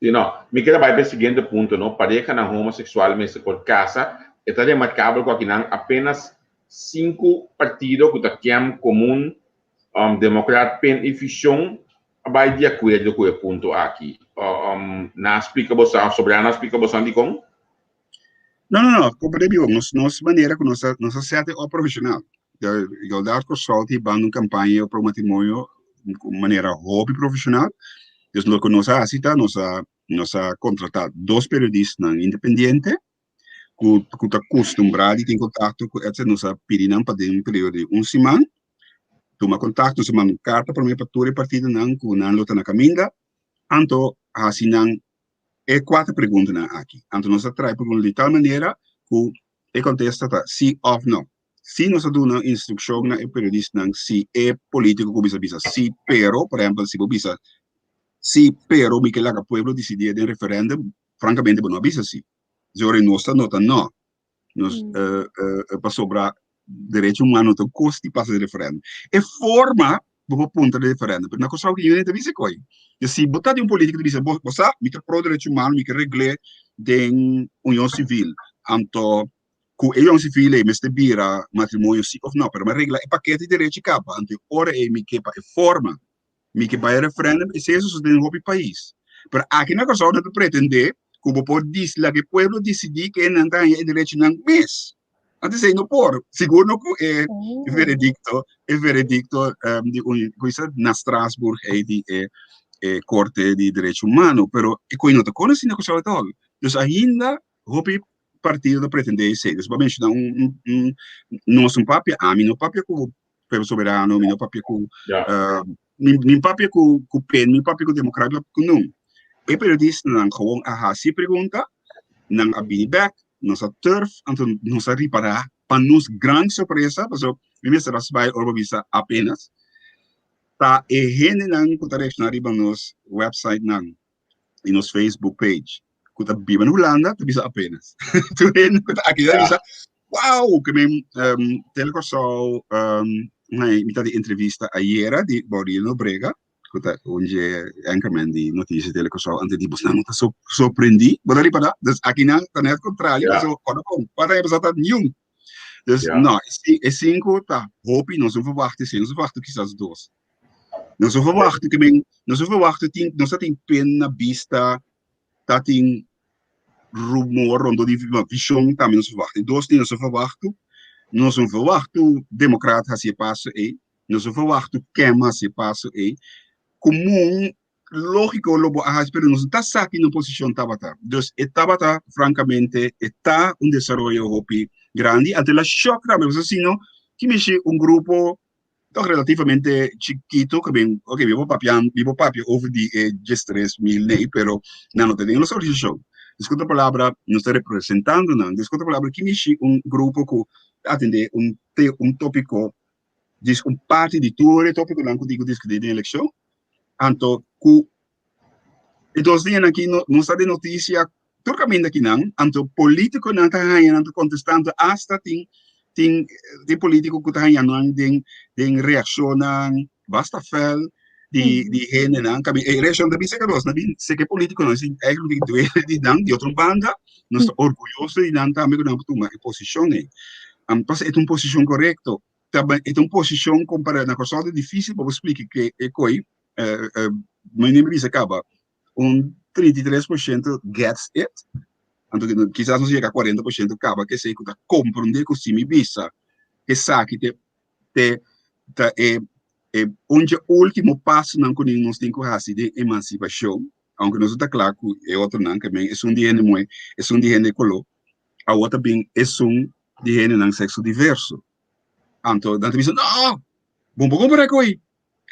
Sí, no. Mi quiere bai pa e siguiente punto, no? Parehanan homosexual mester por casa. E ta remarcabel cu akinan apenas sinku partido cu ta KEM, Comun, Democrat, pen y Vision a bai di acuerdo cu e punto aki. Nan a splica bosan, Soberano a splica bosan dicon? No, no, no, comprende mi bon. Nos manera cu nos a set op profesional. Igualdad Kòrsou ta hibando un campaña pro matrimonio cu manera hopi profesional. Dus loke nos a haci ta nos a nos a contrata dos periodistanan independiente cu cu ta custumbra di tin contacto cu etc. Nos a pidi nan pa den un periodo di un siman tuma contacto, nos a manda un carta prome pa tur e partidonan cu nan lo ta na caminda, anto haci nan e cuater preguntanan aki. Anto nos a trae pregunta di tal manera cu e contesta ta si of no. Si nos a duna instruccion na e periodistanan si e politico cu bisa bisa si pero, por ehempel si bo bisa si pero mi ke laga pueblo dicidi den referendum, francamente bo no a bisa si. Zori nos ta nota no. Nos pasobra derecho humano ta un cos di pasa di referendum. E forma bo por puntra di referendum, pero na Kòrsou ki hende ta bisa koi. Di si bo ta di un politico ta bisa bo bo sa mi ta pro derecho humano mi ke regl'é den union civil anto ku e union civil ei mester bira matrimonio si of no, pero mi a regla e pakete di derecho kaba anto e ora ei mi ke pa e forma Mi ke bai referendum, esei a sosodé den hopi pais. Pero aki na Kòrsou nan ta pretendé ku bo por laga e pueblo disidí ke nan ta haña e derechonan mes. Anto esei no por, sigur no ku e veredikto, e veredikto di un ku bisa na Strasbourg ei di e e korte di derecho humano, pero e koi no ta konosí na Kòrsou atòl. Dus ainda hopi partido ta pretendé esei. Dus bo a menshoná un un nos un papia, ami no papia ku Pueblo Soberano, mi no papia ku mi mi papia ku ku pen, mi papia ku Democrat, mi papia ku nun. E periodistanan gewoon a hasi pregunta, nan a bini bek, nos a turf, anto nos a ripará pa nos gran sorpresa, pasobra mi mester a sbai ora bo bisa apenas, ta e hendenan ku ta reakshoná riba nos websitenan i nos Facebook page ku ta biba na Hulanda ta bisa apenas. Tur hende ku ta aki ta bisa, wow! Ke men um, Tele Kòrsou um, nee, mi ta di entrevista ayera di Baudilio Nobrega, ku ta un dje anchorman di Noticias Tele Kòrsou, ante di bosnan no ta so, sorprendí. Bo ta ripará? Dus aki nan ta net kontrario, paso ora bon, kuater aña pasá ta niun. Dus no, e sinku ta hopi, nos no verwachta esei, nos verwachta kisas dos. Nos no verwachta ke men, nos no verwachta tin, nos ta tin pen na bista, ta tin rumor rondó di vishon tambe nos verwachta. E dos tin nos no verwachta, nos no verwachta Demokrat hasi e paso ei, nos no verwachta Kem hasi e paso ei. Komun lógiko lo bo a hasi, pero nos no ta sa ki nan posishon tabata. Dus e tabata frankamente e ta un desaroyo hopi grandi, anto el a shòk tambe, pasobra si no ki mishi un grupo Toch relativamente chikito ke ben, ok, mi por papia, mi por papia over di e 13.000 nee, pero nan no ta den nos organisashon. Dus ku otro palabra, nos ta representando nan. Dus ku otro palabra, ki mishi un grupo ku ta atendé un te, un tópiko, djis un parti di tur e tópikonan ku tin ku diskutí den elekshon, anto ku e dos dianan aki no, nos ta den notisia Tur kaminda ki nan, anto politikonan ta haña nan ta kontestá, anto asta tin tin tin politiko ku ta haña nan den den reakshonnan basta fèl di di hendenan. Kaminda e reakshon ta bin serka nos, nan bin serka e politikonan, si eigenlijk tin duele di nan. Di otro banda nos ta orguyoso di nan tambe ku nan por tuma e posishon ei. Pasobra e ta un posishon korekto, ta e ta un posishon kompará na Kòrsou ta difísil pa bo splika ke e koi, mi no bisa kaba. Un 33% gets it, anto kisas nos yega 40% kaba kesei ku ta komprondé ku si mi bisa esaki te te ta e e un dje último pasonan ku nos tin ku hasi den emansipashon, aunke nos no ta kla ku e otronan, ke men esun di hende muhé, esun di hende koló, awor ta bin esun di hendenan sekso diverso. Anto nan ta bisa, no, bo no por kompará ku ei.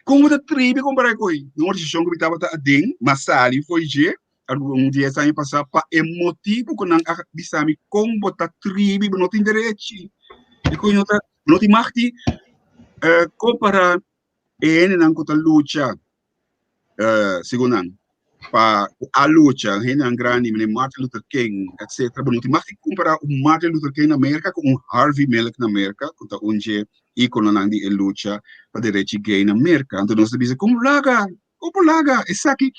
Kon bo ta tribi kompará ku ei? Un organisashon ku mi tabata aden, m'a sali for dje algun dies aña pasá pa e motibu ku nan a bisa mi kon bo ta tribi, bo no tin derechi. I kon no ta, bo no tin mag di. Kompará e hendenan ku ta lucha, segun nan, pa ku a lucha, hendenan grandi manera Martin Luther King, etcetera. Bo no tin mag di kompará un Martin Luther King na Merka ku un Harvey Milk na Merka, ku ta un dje íkononan di e lucha pa derechi gay na Merka. Anto nos ta bisa, kon laga? Kon por laga esaki?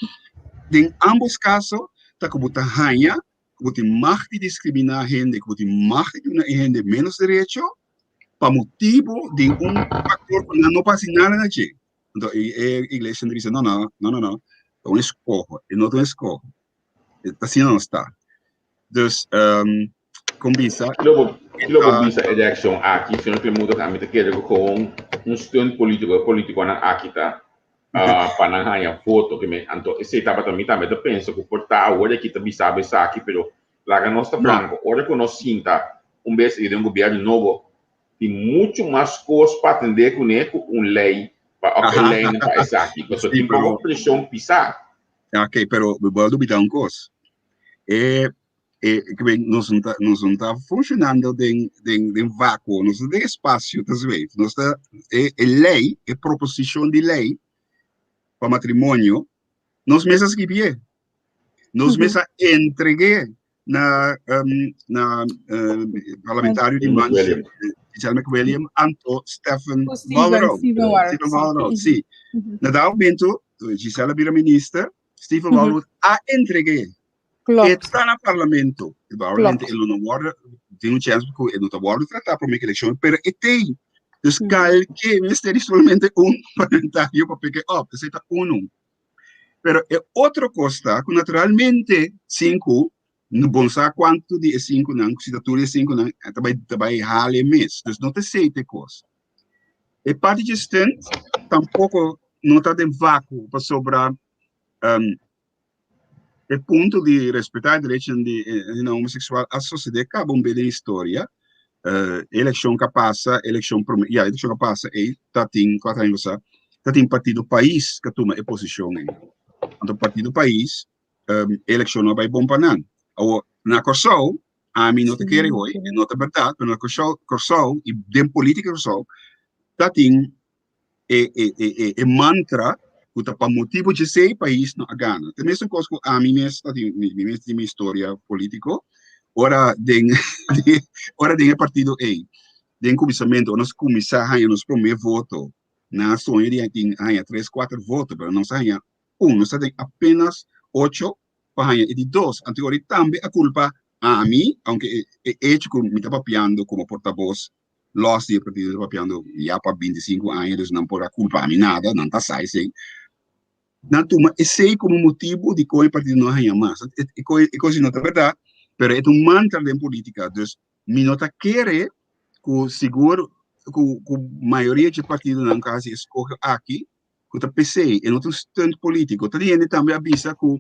Den ámbos kaso ta ku bo ta haña ku bo tin mag di diskriminá hende, ku bo tin mag di duna e hende ménos derecho pa motibu di un faktor ku nan no por hasi nada na dje. Anto e iglesia ta bisa, no, no, no, no, no, ta un eskoho, e no ta un eskoho. Ta asina nos ta. Dus, kon bisa. Lo bo bisa e reakshon aki, señor Clemudo, ami ta kere ku gewoon un stunt polítiko, e polítikonan aki ta pa nan haña voto. Anto esei tabata mi tambe ta pensa ku por ta awor aki ta bisa bo esaki, pero laga nos ta franko, ora ku nos sinta un bes i den un gobièrnu nobo tin muchu mas kos pa atendé kuné ku un lei pa òf e leinan pa esaki, pasobra tin poko preshon pisá. Ok, pero bo a lubidá un kos. E e nos no ta nos no ta funcionando den den den vacuo, nos ta den espacio ta zweef. Nos ta e e ley, e proposicion di ley pa matrimonio, nos mes a skibié. Nos mes a entregué na um, na uh, parlamentario di Manche, Giselle McWilliam, anto Stephen Wallerod. Stephen Wallerod, sí. Na dat momento, Giselle bira minister, Stephen Wallerod a entregué. Klopt. E ta na parlamento. Probablemente e lo no worde, tin un chance ku e no ta worde tratá promé ku elekshon, pero e tei. Dus kalke mester di solamente un parlamentario pa pick it up. Esei ta unu. Pero e otro kos ta ku naturalmente sinku, no bon sa kuantu di e sinkunan, si ta tur e sinkunan, ta bai ta bai hala e mes. Dus no ta esei ta e kos. E parti dje stunt tampoko no ta den vakuo pasobra E punto di respetá e derechonan di hendenan homoseksual a sosodé kaba un be den historia. E elekshon ku a pasa, elekshon promé, ya, elekshon ku a pasa ei ta tin, kua ta pasá, ta tin Partido Pais ku a tuma e posishon ei. Anto Partido Pais, e elekshon no a bai bon pa nan. Awor, na Kòrsou, ami no ta kere hoy, e no ta bèrdat, pero na Kòrsou, Kòrsou i den polítika Kòrsou ta tin e, e, e, e, e mantra ku ta pa motibu djesei pais no a gana. Ta mesun kos ku ami mes ta tin, mi, mi mes tin mi historia polítiko, ora den, ora den e partido ei, den kuminsamentu, ora nos kuminsá haña nos promé voto, nan a soña di tin haña tres, kuater voto, pero nos a haña un, nos ta den apenas ocho pa haña e di dos. Anto ora tambe a kulpa ami, aunke e, e hecho ku mi ta papiando komo portabos Los di e partido ta papiando ya pa 25 aña, dus nan por a culpa mi nada, nan ta sa esey. Nan tuma esey como motibo di con e partido no a haña mas. E cos no ta verdad, pero e ta un mantra den politica. Dus mi no ta kere cu sigur cu mayoria dje partidonan cu a haci e scoge aki ku ta p'esei e no ta un stunt polítiko. Ta di hende tambe a bisa ku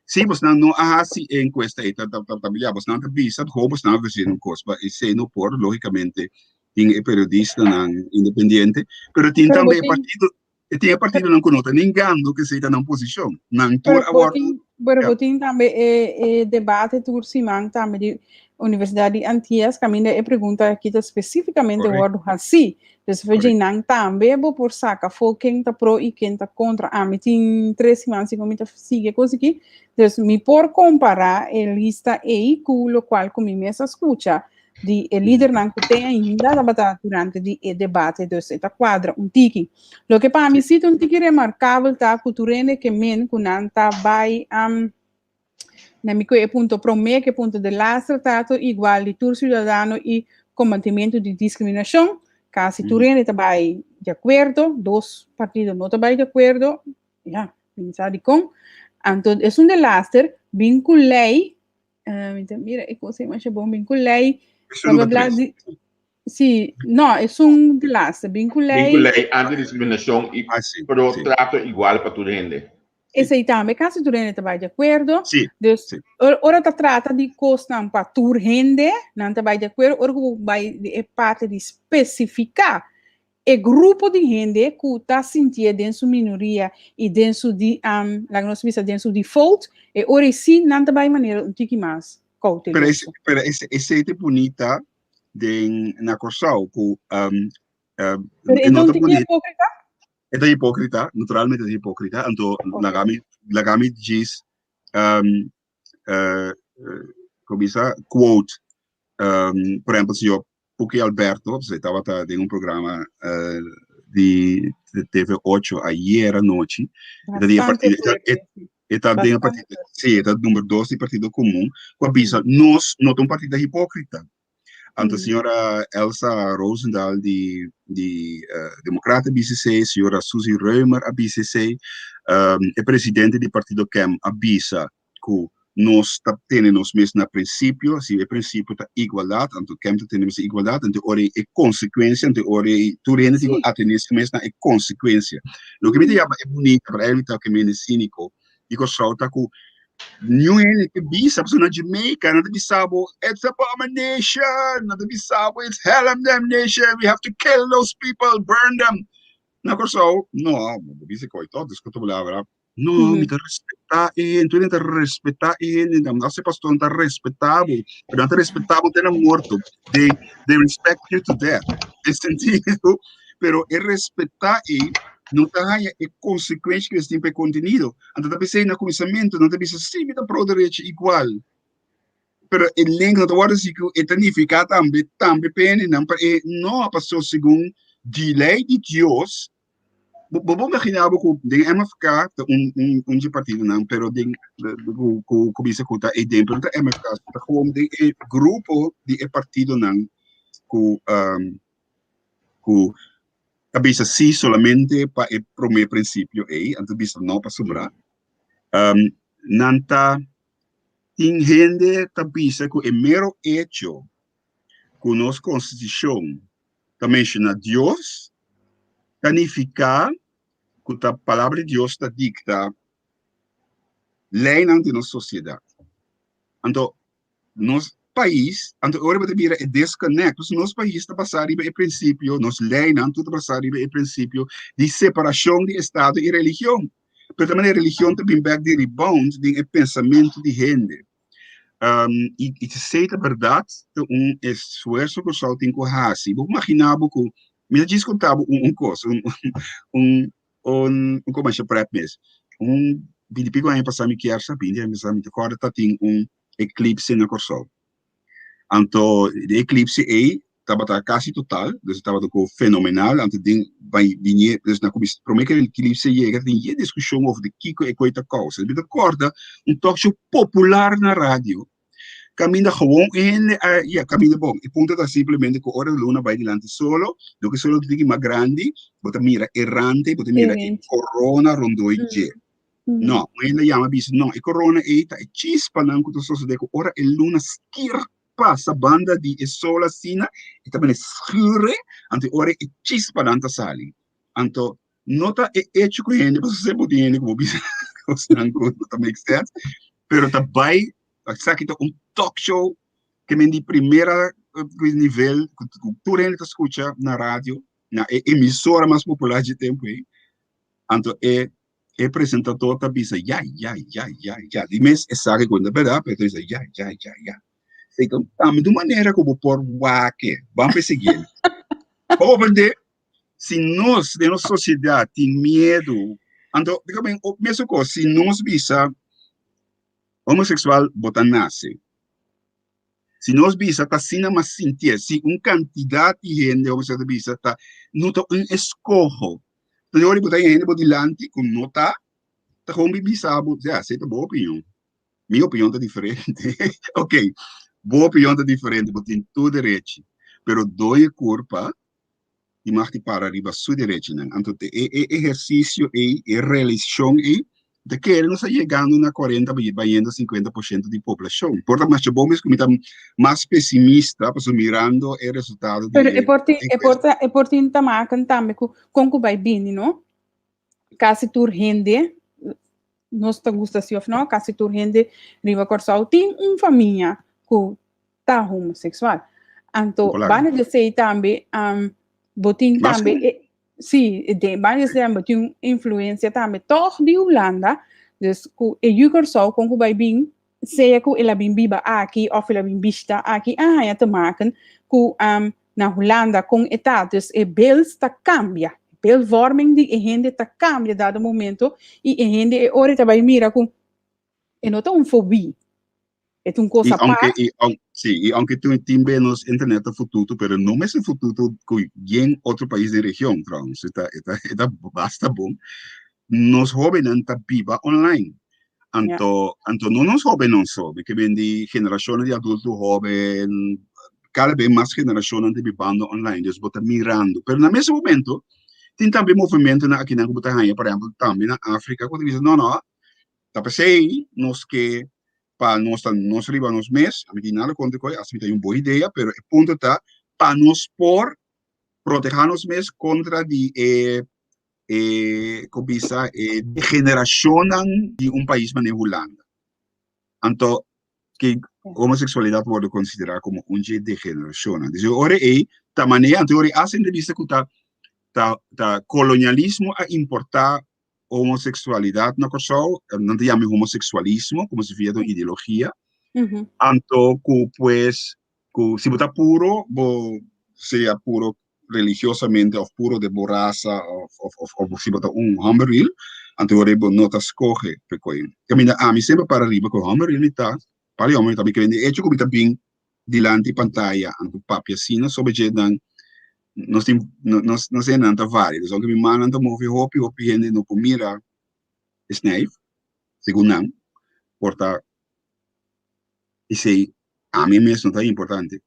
si bosnan no a hasi e enkuesta ei ta ta ya bosnan ta bisa ho bosnan a versina un kos pa esei no por lógikamente tin e periodistanan independiente pero tin tambe e partido e tin e partidonan ku no ta ningando ku esei ta nan posishon nan tur a wòrdu. Pero bo tin tambe e e debate tur siman tambe di Universidat di Antias kaminda e pregunta aki ta spesífikamente wòrdu hasí. Dus for dje nan tambe bo por saka afó ken ta pro i ken ta kontra. Ami tin tres siman si ku mi ta sigui e kos aki. Dus mi por kompará e lista ei ku lokual ku mi mes a skucha di e lidernan ku te ainda tabata durante di e debate. Dus e ta kuadra un tiki. Loke pa mi si ta un tiki remarkabel ta ku tur hende ke men ku nan ta bai Na mi ku e punto promé ku e punto de laster ta tur igual di tur siudadano i kombatimentu di diskriminashon. Kasi tur hende ta bai di akuerdo, dos partido no ta bai di akuerdo, ya, mi sa dikon. Anto esun de laster bin ku lei, mi ta mira e kos ei masha bon, bin ku lei, bla bla bla di, si, no, esun de laster, bin ku lei. Bin ku lei antidiskriminashon i pro trato igual pa tur hende. Esei tambe kasi tur hende ta bai di akuerdo. Sí, Dus, sí. ora ta trata di kosnan pa tur hende, nan ta bai di akuerdo. Ora ku bo bai di e parti di spesifiká e grupo di hende ku ta sintié den su minoria i den su di, laga nos bisa den su default, e ora ei sí nan ta bai manera un tiki mas Pero kouteloso. pero esei ta bunita den na Kòrsou ku. Pero e no ta hipókrita? E ta hipókrita, naturalmente ta hipókrita. Anto, lagami, lagami djis, um, uh, kon bisa, quote, um, por ehempel, señor Puki Alberto, e tabata den un programa uh, di TV8 ayer anochi. E ta di partido, e ta den partido, sí, e ta number 2 di Partido Komun, ku a bisa, nos no ta un partido hipókrita. Anto señora Elsa Rozendal di di Democraten a bisa esei, señora Suzy Römer a bisa esei, e presidente di partido KEM a bisa ku nos ta tene nos mes na prinsipio, si e prinsipio ta igualdat, anto KEM ta tene mes na igualdat, anto ora ei e konsekuensia, anto ora ei tur hende tin ku atené su mes na e konsekuensia. Loke mi ta yama e bunita, pero mi ta kemende siniko, di Kòrsou ta ku niun hende ke bisa, pasobra na Jamaica nan ta bisa bo it's abomination, nan ta bisa bo it's hell and damnation, we have to kill those people, burn them. Na Kòrsou, no, bo bisa koi tòg, dus ku ta palabra, no, mi ta respetá e hende, tur hende ta respetá e hende, nan ta pastor nan ta respetá bo, pero nan ta respetá bo te na morto, they, they respect you to death, den sentido, pero e respetá ei no ta haña e konsekuensha ku es tin pa e kontenido. Anto ta p'esei na kuminsamentu nan ta bisa, sí, mi ta pro derecho igual. Pero e link no ta wòrdu si ku e ta nifiká tambe, tambe pa hendenan, pa e no, pasobra segun di lei di Dios, bo bo por imaginá bo ku den MFK ta un un un dje partidonan, pero den ku ku ku bisa ku ta ei den, pero no ta MFK, ta gewoon den e grupo di e partidonan ku ku ta bisa sí solamente pa e promé prinsipio ei, anto bisa no pa sobrá. Nan ta tin hende ta bisa ku e mero echo ku nos konstitushon ta menshoná Dios ta nifiká ku ta palabra di Dios ta dikta leinan di nos sosiedat. Anto nos pais, anto ora bo ta mira e disconnect, pasobra nos pais ta basá riba e prinsipio, nos leinan tur ta basá riba e prinsipio di separashon di estado i religion. Pero ta manera religion ta bin bèk di rebound den e pensamentu di hende. I i esei ta bèrdat, ta un esfuerso ku Kòrsou tin ku hasi. Bo por imaginá bo ku, mi ta djis konta bo un kos, un un un un komersio prèt mes. Un binti piko aña pasá mi kier sa, binti aña pasá mi ta kòrda ta tin un eklipse na Kòrsou. Anto e eklipse ei tabata kasi total, dus e tabata ku fenomenal, anto den bai binie, dus na kumis promé ku e eklipse yega tin yen diskushon over di kiko e koi ta kousa. Mi ta kòrda un talk show popular na radio kaminda gewoon e hende a ya kaminda bon e punto ta simplemente ku ora luna bai dilanti solo loke solo ta tiki mas grandi bo ta mira e rante bo ta mira e korona rondó e dje. No, un hende a yama bisa, no, e corona ei ta e chispanan cu ta sosode cu ora e luna skir pasa banda di e sol asina, e ta bini schure, anto e ora e chispanan ta sali. Anto, no ta e hecho cu hende, pasobra semper bo tin hende cu bo bisa cosnan cu no ta make sense, pero ta bai, esaki ta un talk show ke men di primera nivel, cu tur hende ta scucha na radio, na e emisora mas popular dje tempo ei, anto e E presentador ta bisa ya, ya, ya, ya, ya. Di mes e sa ku no ta bèrdat, pero e ta bisa ya, ya, ya, ya. Esei ta tambe un manera ku bo por wak e. Ban pa e siguiente. Bo comprende? Si nos den nos sosiedat tin miedu, anto mesun kos, si nos bisa homoseksual bo ta nase. Si nos bisa ta asina mas sintié, si un kantidat di hende homosexual ta bisa ta no ta un eskoho. Entonces ora bo ta hende bo dilanti ku no ta, ta gewoon bi bisa bo, ya, esei ta bo opinion. Mi opinion ta diferente. Ok, bo opinion ta diferente, bo tin tur derechi, pero doño kurpa i mag di para riba su derechinan. Anto te e e ehersisio ei, e realisashon ei, ta kere nos ta yegando na kuarenta bayendo 50% di poblashon. Por ta masha bon mes ku mi ta mas pesimista pasobra mirando e resultado di Pero e por tin e por ta e por tin ta maken tambe ku kon ku bai bini no. Kasi tur hende nos ta gusta si of no, kasi tur hende riba Kòrsou tin un famia ku ta homosexual. Anto, banda di esei tambe, um, bo tin tambe, e, sí, de, banda di esei bo tin influencia tambe toch di Hulanda, dus ku e yu Kòrsou kon ku bai bin, sea ku el a bin biba aki of el a bin bishita aki, a haña te maken ku um, Na Hulanda kon e ta, dus e beeld ta kambia. Beeldvorming di e hende ta kambia dado momento i e hende e ora ta bai mira ku e no ta un fobie. E ta un kos I apart. aunke i aun sí, i aunke tin tin be nos internet ta fututu, pero no mester fututu ku yen otro pais den region trouwens. E ta e ta e ta basta bon. Nos hobennan ta biba online. Anto anto no nos hobennan so, mi ke men di generashonnan di adulto hoben, kada be mas generashonnan ta bibando online, dus bo ta mirando. Pero na mes momento tin tambe movimentonan akinan ku bo ta haña, por ehempel tambe na Afrika ku ta bisa no no, ta p'esei nos ke pa nos ta nos riba nos mes, ami tin nada kontra ku e, asina ta un bon idea, pero e punto ta pa nos por proteha nos mes kontra di e e ku bisa e degenerashonnan di un pais manera Hulanda. Anto ke homoseksualidat wòrdu konsiderá komo un dje degenerashonnan. Disi ora ei ta manera anto ora ei hasi entrevista ku ta ta ta kolonialismo a importá homoseksualidat na Kòrsou, nan ta yama homoseksualismo komo si fuera un ideologia. Anto ku pues ku si bo ta puro bo sea puro religiosamente of puro de bo rasa of of of of si bo ta un homber real anto ora bo no ta scoge pe koe. Caminda ami semper para riba cu homber real mi ta, para di homber mi ta, mi kere di hecho cu mi ta bin dilanti pantaya anto papia asina sobre dje nan nos tin nos nos hendenan ta varia, dus aunke mi mannan ta move hopi hopi hende no por mira e snuif segun nan por ta Esei ami mes no ta importante.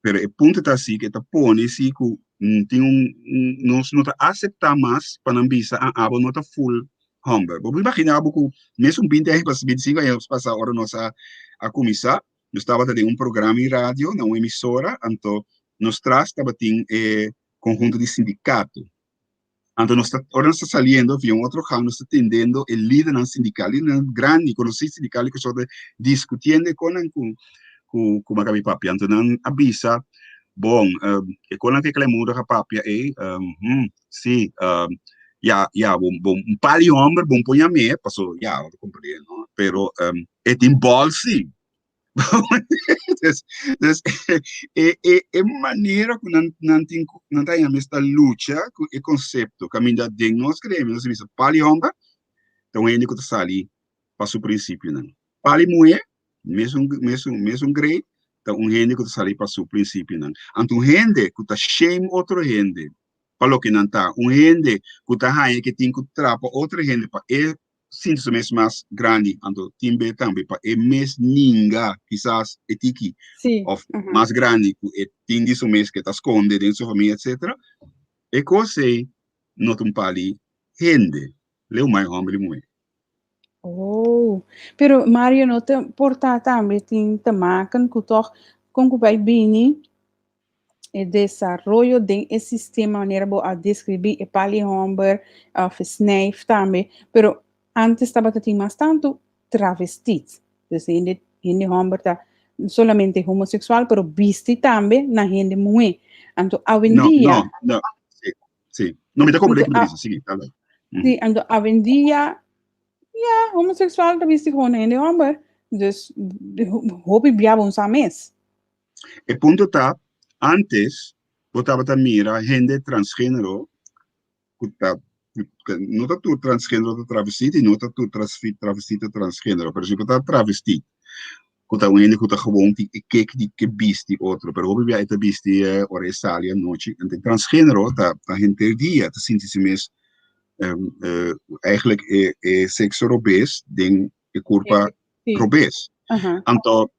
Pero e punto ta si ku e ta pone si ku tin un nos no ta aseptá mas pa nan bisa a abo no ta full hòmber. Bo por imaginá bo ku mes un binti aña pas binti sinku aña pasá ora nos a a kuminsá nos tabata den un programa di radio na un emisora anto nos tras tabatin e konhunto di sindikato. Anto nos ta, ora nos ta saliendo via un otro gang, nos ta tendendo e lidernan sindical, lidernan grandi, conocí sindical, cu ta discutiendo e conan cu, cu, cu Maccabi papia. Anto nan a bisa, bon, e conan cu e Clemudo a papia ey, hmm, si, ya, ya, bon, bon, un par di homber bon por yam'é, paso, ya, bo ta comprende, no? Pero, e tin bol si. Dus, dus e, e, e manera ku nan, nan tin ku, nan ta haña mes ta lucha ku e konsepto kaminda den nos gremio nos ta bisa pali hòmber ta un hende ku ta sali pa su prinsipionan. Pali muhé, mesun, mesun, mesun grade, ta un hende ku ta sali pa su prinsipionan. Anto un hende ku ta shame otro hende pa loke nan ta, un hende ku ta haña ke tin ku trapa otro hende pa e sinti su mes mas grandi, anto tin be tambe pa e mes ninga kisas e tiki of mas grandi ku e tin di su mes ke ta skonde den su famia etcetera, e kos ei no ta un pali hende, leu mai homber i muher. Oh, pero Mario no ta por ta tambe tin te maken ku tog kon ku bai bini e desaroyo den e sistema manera bo a describi e pali homber of e snuif tambe, pero antes tabata tin mas tanto travestis, dus hende hende homber ta solamente homosexual pero bisti tambe na hende muhe, anto No, awendia no, no, si, si. No, mi ta comprende anto kico a bo bisa, sigui, dale. si, anto awendia ya homosexual ta bisti gewoon na hende homber, dus hopi bia bo sa mes. E punto ta, antes bo tabata mira hende transgenero ku ta, no ta tur transgenero ta travestit i no ta tur travestit ta transgenero, pero si bo ta travestit, ku ta un hende ku ta gewoon tin e kek di ke bisti otro, pero hopi bia e ta bisti ora e sali anochi, anto transgenero ta henter dia ta sinti si mes eigenlijk e sekso robes den e kurpa robes. Anto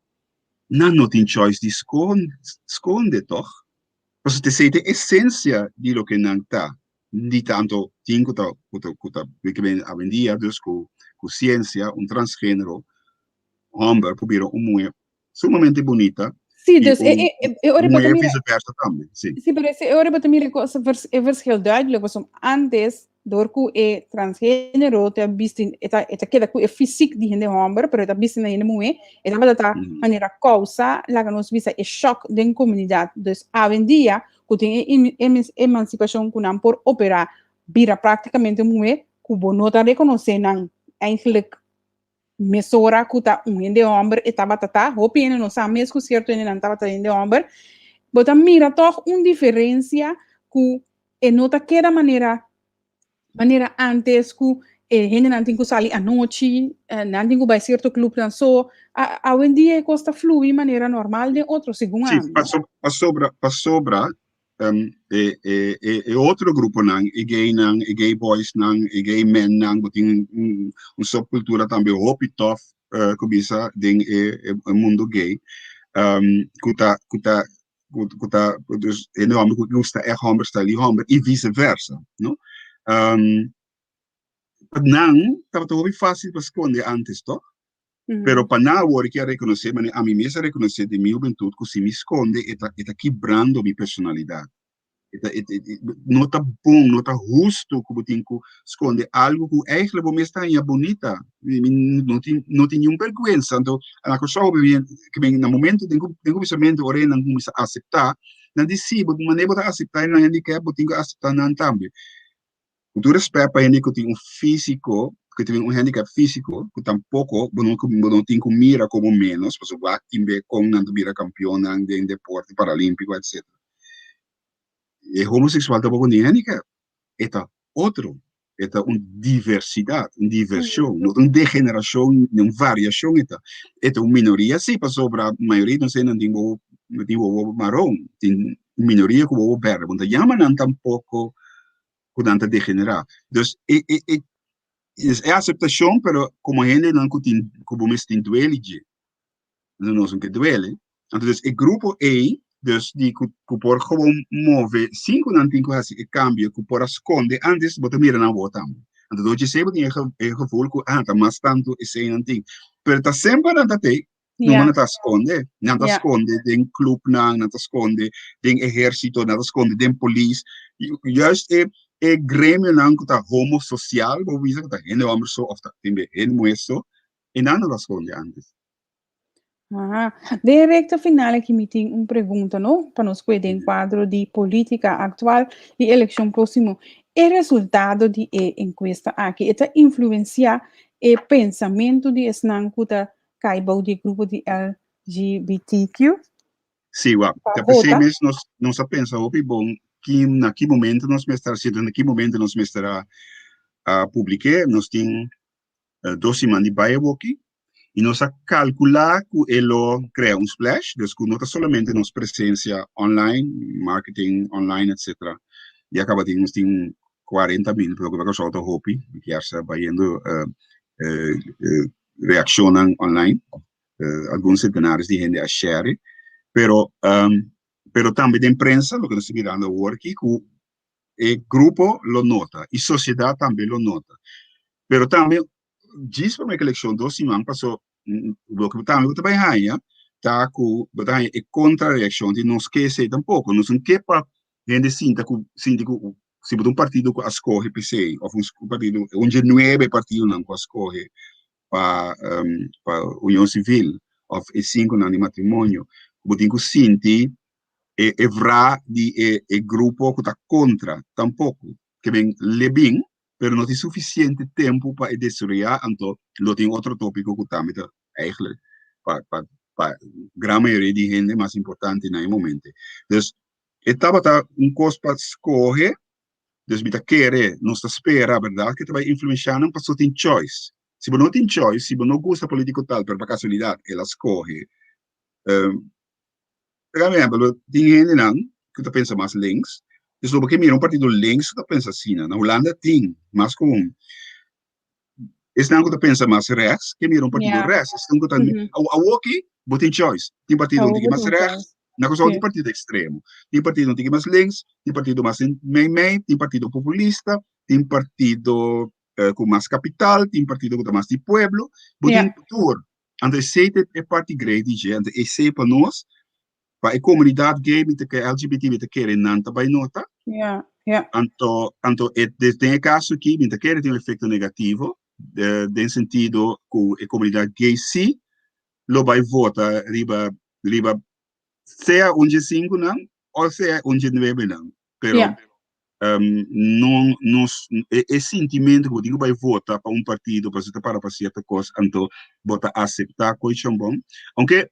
Nan no tin choice di sconde, toch? Pasobra t'esei ta e esencia di loke nan ta. Di tanto tin cu ta, cu ta, cu ta, awendia dus cu, cu ciencia un transgenero homber por bira un muhe sumamente bunita Sí, y dus un e, e, e, e ora bo ta muhe mira, viceversa tambe, sí. sí, pero e ora bo ta mira cu e verschil duidelijk, pasobra antes Dor ku e transgenero ta bisti, e ta, e ta keda ku e fysiek di hende hòmber, pero e ta bisti na hende muhé, e tabata ta manera kousa, laga nos bisa, e shòk den komunidat. Dus awendia, ku tin e emansipashon ku nan por operá, bira práktikamente muhé, ku bo no ta rekonosé nan eigenlijk mesora ku ta un hende hòmber e tabata ta. Hopi hende no sa mes ku sierto hendenan tabata hende hòmber. Bo ta mira tòg un diferensia ku e no ta keda manera manera antes ku e hendenan tin ku sali anochi, nan tin ku bai sierto klupnan so. Awendia e kos ta flui manera normal den otro, segun Sí, ami. pasobra, pasobra e, e, e, e otro gruponan, e gaynan, e gay boysnan, e gay mennan, ku tin un subkultura tambe hopi tof ku bisa den e mundo gay, ku ta, ku ta, ku ta, dus e hòmber ku gusta e hòmber sta li hòmber i vice versa, no? Pa nan tabata hopi fásil pa skonde antes, tòg? Pero pa nan awor ke a rekonosé, manera ami mes a rekonosé den mi hubentut ku si mi skonde e ta kibrando mi personalidat. E ta, e, e, no ta bon, no ta hustu ku bo tin ku skonde algu ku eigenlijk bo mes ta haña bunita. Mi no tin ningun bèrgwensa. Anto, na Kòrsou, na momento den kuminsamentu ora nan kuminsá aseptá, nan di sí, bo manera bo ta aseptá e handicap, bo tin ku aseptá nan tambe. Ku tur rèspèt pa hende ku tin un físiko, ku tin un handicap físiko, ku tampoko bo no tin ku mira komo menos, pasobra wak tin be kon nan ta bira kampionnan den deporte paralímpiko, etc. E homoseksual tampoko tin handicap. E ta otro. E ta un diversidat, un divershon, no un degenerashon, un variashon e ta. E ta un minoria, sí, pasobra mayoria di nos nan tin wowo maron, tin minoria ku wowo bèrdè. Bo no ta yama nan tampoko ku nan ta degenerá. Dus e aseptashon, pero komo hendenan ku tin ku bo mes tin duele dje. Nos no ke duele. Anto dus e grupo ei, dus di ku por gewoon move sin ku nan tin ku hasi e kambio ku por a skonde antes, bo ta mira nan awor tambe. Anto door dje bo tin e gevoel ku ah, ta mas tantu esei nan tin. Pero ta semper nan ta te, no nan ta skonde. Nan ta skonde den clubnan, nan ta skonde den ehérsito, nan ta skonde den polis. Juist e gremionan ku ta homososial, bo bisa ku ta hende hòmber so òf ta tin be hende muhé so, e nan no ta skonde antes. Aha. Den rekta final aki mi tin un pregunta, no? Pa nos kue den kuadro di polítika aktual i elekshon próksimo. E resultado di e enkuesta aki, e ta influensiá e pensamentu di esnan ku ta kai bou di grupo di LGBTQ? Sí, wak. Pa Ta p'esei vota? mes nos a pensa hopi bon na ki momento nos mester a hasié, na ki momento nos mester a publik'é. Nos tin 2 siman di bai awoki i nos a kalkulá ku e lo krea un splash, dus ku no ta solamente nos presensia online, marketing online, etc. Ya kaba tin nos tin 40.000, pero ku Kòrsou ta hopi, mi kier sa bayendo reakshonnan online, algun sentenares di hende a share, pero tambe den prensa, loke nos ta mirando awor aki, ku e grupo lo nota i sosiedat tambe lo nota. Pero tambe, djis promé ku elekshon 2 siman pasó, loke tambe bo ta bai haña ta ku bo ta haña e kontrareakshon di nos ke esei tampoko. Nos no ke pa hende sinti ku si bo ta un partido ku a skohe p'esei òf un partido, un dje nuebe partidonan ku a skohe pa union sivil òf e sinkunan di matrimonio, bo tin ku sinti e wra di e grupo ku ta kontra tampoko. Ke men le bin, pero no tin sufisiente tempu pa e desaroyá, anto lo tin otro tópiko ku tambe ta eigenlijk pa gran mayoria di hende mas importante na e momento. Dus e tabata un kos pa skohe, dus mi ta kere, nos ta spera, bèrdat, ku ta bai influensiá nan pasobra tin choice. Si bo no tin choice, si bo no gusta polítiko tal, pero pa kasualidat el a skohe, por ehèmpel, tin hendenan ku ta pensa mas links, dus lo bo ke mira un partido links ku ta pensa asina. Na Hulanda tin mas komun. Esnan ku ta pensa mas rechts ke mira un partido rechts. Esnan ku ta awoki bo tin choice. Tin partido un tiki mas rechts, na Kòrsou tin partido ekstremo. Tin partido un tiki mas links, tin partido mas mei mei, tin partido populista, tin partido ku mas kapital, tin partido ku ta mas di pueblo. Bo tin tur. Anto esei ta e parti great di dje. Anto esei pa nos, pa e komunidat gay, mi ta kere LGBT, mi ta kere nan ta bai nota. Anto den e kaso aki, mi ta kere tin un efekto negativo, den sentido ku e komunidat gay sí lo bai vota riba sea un dje sinkunan o sea un dje nuebenan. Pero no nos e sintimento ku bo tin ku bai vota pa un partido pasobra ta para pa sierto kos, anto bo ta aseptá koi chambon. Aunke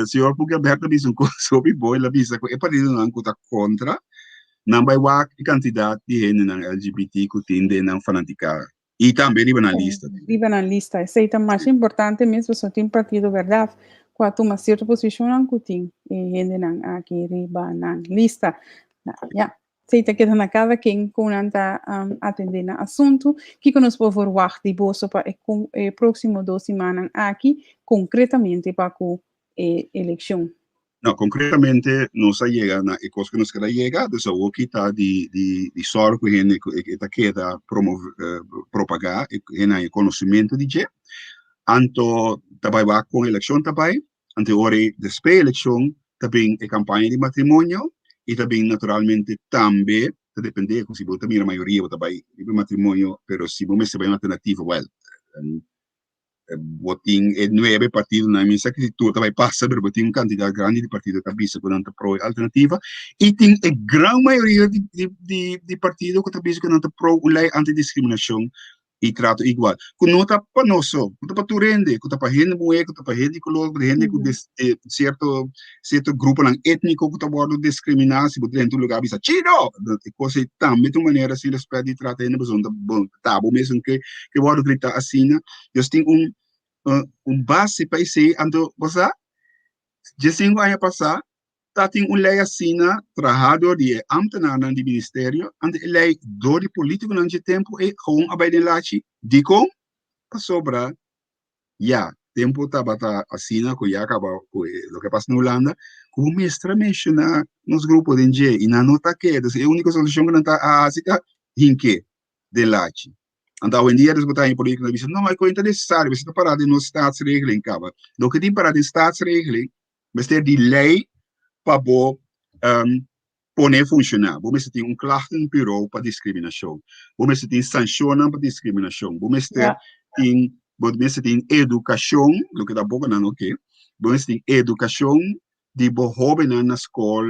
Señor Puki Alberto a bisa un kos hopi bon, el a bisa ku e partidonan ku ta kontra, nan bai wak e kantidat di hendenan LGBT ku tin den nan fanatikada i tambe riba nan lista. Riba nan lista, esei ta masha importante mes pasobra tin partido bèrdat ku a tuma sierto posishonnan ku tin e hendenan aki riba nan lista. Ya, esei ta keda na kada ken ku nan ta atendé nan asuntu. Kiko nos por verwagt di boso pa e e próksimo dos simannan aki konkretamente pa ku e elekshon? No, konkretamente nos a yega na e kos ku nos keda yega, dus awor ki ta di di di sòru ku hende ku e ta keda promove propagá e hende haña konosementu di dje. Anto ta bai wak kon elekshon ta bai, anto e ora ei despues e elekshon ta bin e kampaña di matrimonio i ta bin naturalmente tambe ta depende ku si bo ta mira mayoria bo ta bai riba e matrimonio, pero si bo mester bai un alternativa wèl bo tin e nuebe partidonan, mi sa ki tur ta bai pasa, pero bo tin un kantidat grandi di partido ta bisa ku nan ta pro e alternativa i tin e gran mayoria di di di di partido ku ta bisa ku nan ta pro un lei antidiskriminashon i trato igual, ku no ta pa nos so, ku ta pa tur hende, ku ta pa hende muhé, ku ta pa hende di kolor, ku ta hende ku sierto sierto gruponan étniko ku ta wòrdu diskriminá, si bo drenta un lugá bisa chino, e kos ei tambe ta un manera sin rèspèt di trata hende pasobra bo ta bo mesun ke ke wòrdu gritá asina. Dios tin un un base pa esei, anto bo sa diesinku aña pasá ta tin un lei asina trahá dor di e ámtenarnan di ministerio, anto e lei dor di polítikonan dje tempu ei gewoon a bai den lachi. Dikon? Pasobra ya tempu tabata asina ku ya kaba ku e loke a pasa na Hulanda, ku bo mester a menshoná nos grupo den dje i nan no ta ke. Entonces e úniko solushon ku nan ta a hasi ta hink'é den lachi. Anto awendia des bo ta haña polítiko ta bisa, no, e koe no ta nesesario, mester ta pará den nos staatsregeling kaba. Loke tin pará den staatsregeling mester di lei pa bo pone funshoná. Bo mester tin un klachtenbureau pa diskriminashon. Bo mester tin sanshonnan pa diskriminashon. Bo mester tin bo mester tin edukashon, loke tampoko nan no ke. Bo mester tin edukashon di bo hóbennan na skol,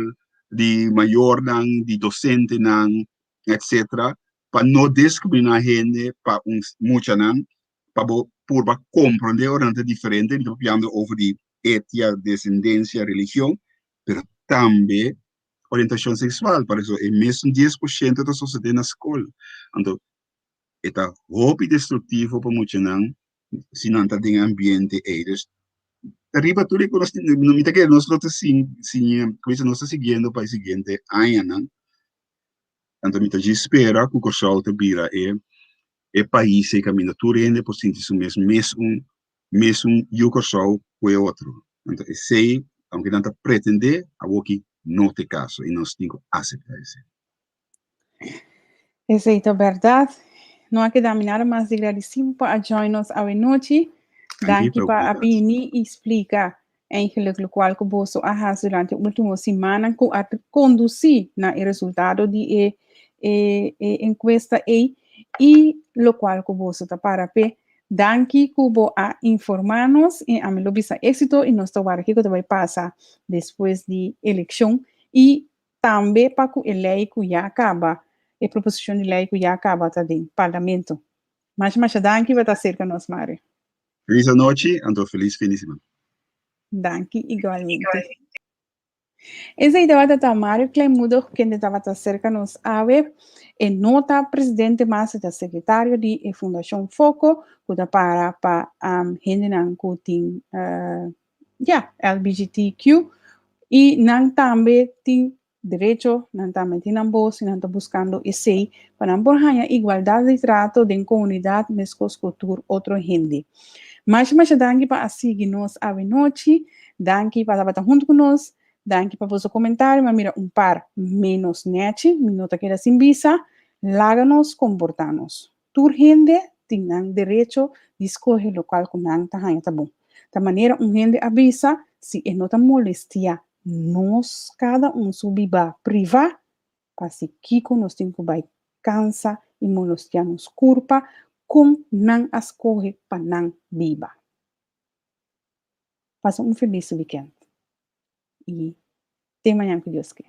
di mayornan, di dosentenan, etsetera, pa no diskriminá hende pa un muchanan, pa bo purba komprondé ora nan ta diferente. Mi ta papiando over di etia, desendensia, religion, pero tambe orientashon seksual. Por eso e mesun 10% ta sosodé na skol. Anto e ta hopi destruktivo pa muchanan si nan ta den e ambiente ei. Dus riba tur e ku nos mi ta kere nos lo ta siña, nos ta siguiendo pa e siguiente añanan. Anto mi ta djis spera ku Kòrsou ta bira e e pais ei kaminda tur hende por sinti su mes mes un mesun yu Kòrsou ku e otro. Anto esei, aunke nan ta pretendé, awoki no ta e kaso i nos tin ku aseptá esei. Esei ta bèrdat. No a keda mi nada mas di gradisí bo pa a join nos awe nochi. Danki Danki pa pa a oportunidat. bini i splika eigenlijk lokual ku boso a hasi durante e último simannan ku a kondusí na e resultado di e e e enkuesta ei i lokual ku boso ta para p'e. Danki ku bo a informá nos i ami lo bisa éksito i nos ta wara kiko ta bai pasa despues di elekshon i tambe pa ku e lei ku ya kaba, e proposishon di lei ku ya kaba ta den parlamento. Masha masha danki pa ta serka nos Mario. Felis anochi, anto felis fin di siman. Danki igualmente. Esei tabata ta Mario Kleinmoedig kende tabata serka nos awe. E no ta presidente mas, e ta sekretario di e Fundashon Foko ku ta para pa hendenan ku tin ya, LBGTQ i nan tambe tin derecho, nan tambe tin nan bos i nan ta buskando esei pa nan por haña igualdat di trato den komunidat meskos ku tur otro hende. Masha masha danki pa a sigui nos awe nochi. Danki pa tabata huntu ku nos. Danki pa boso komentario. Mi a mira un par ménos nèchi. Mi no ta keda sin bisa. Laga nos komportá nos. Tur hende tin nan derecho di skohe lokual ku nan ta haña ta bon. Ta manera un hende a bisa, si e no ta molestiá nos kada un su bibá privá, pa si kiko nos tin ku bai kansa i molestiá nos kurpa kon nan a skohe pa nan biba. Pasa un felis wikènt i te mañan ku Dios ke.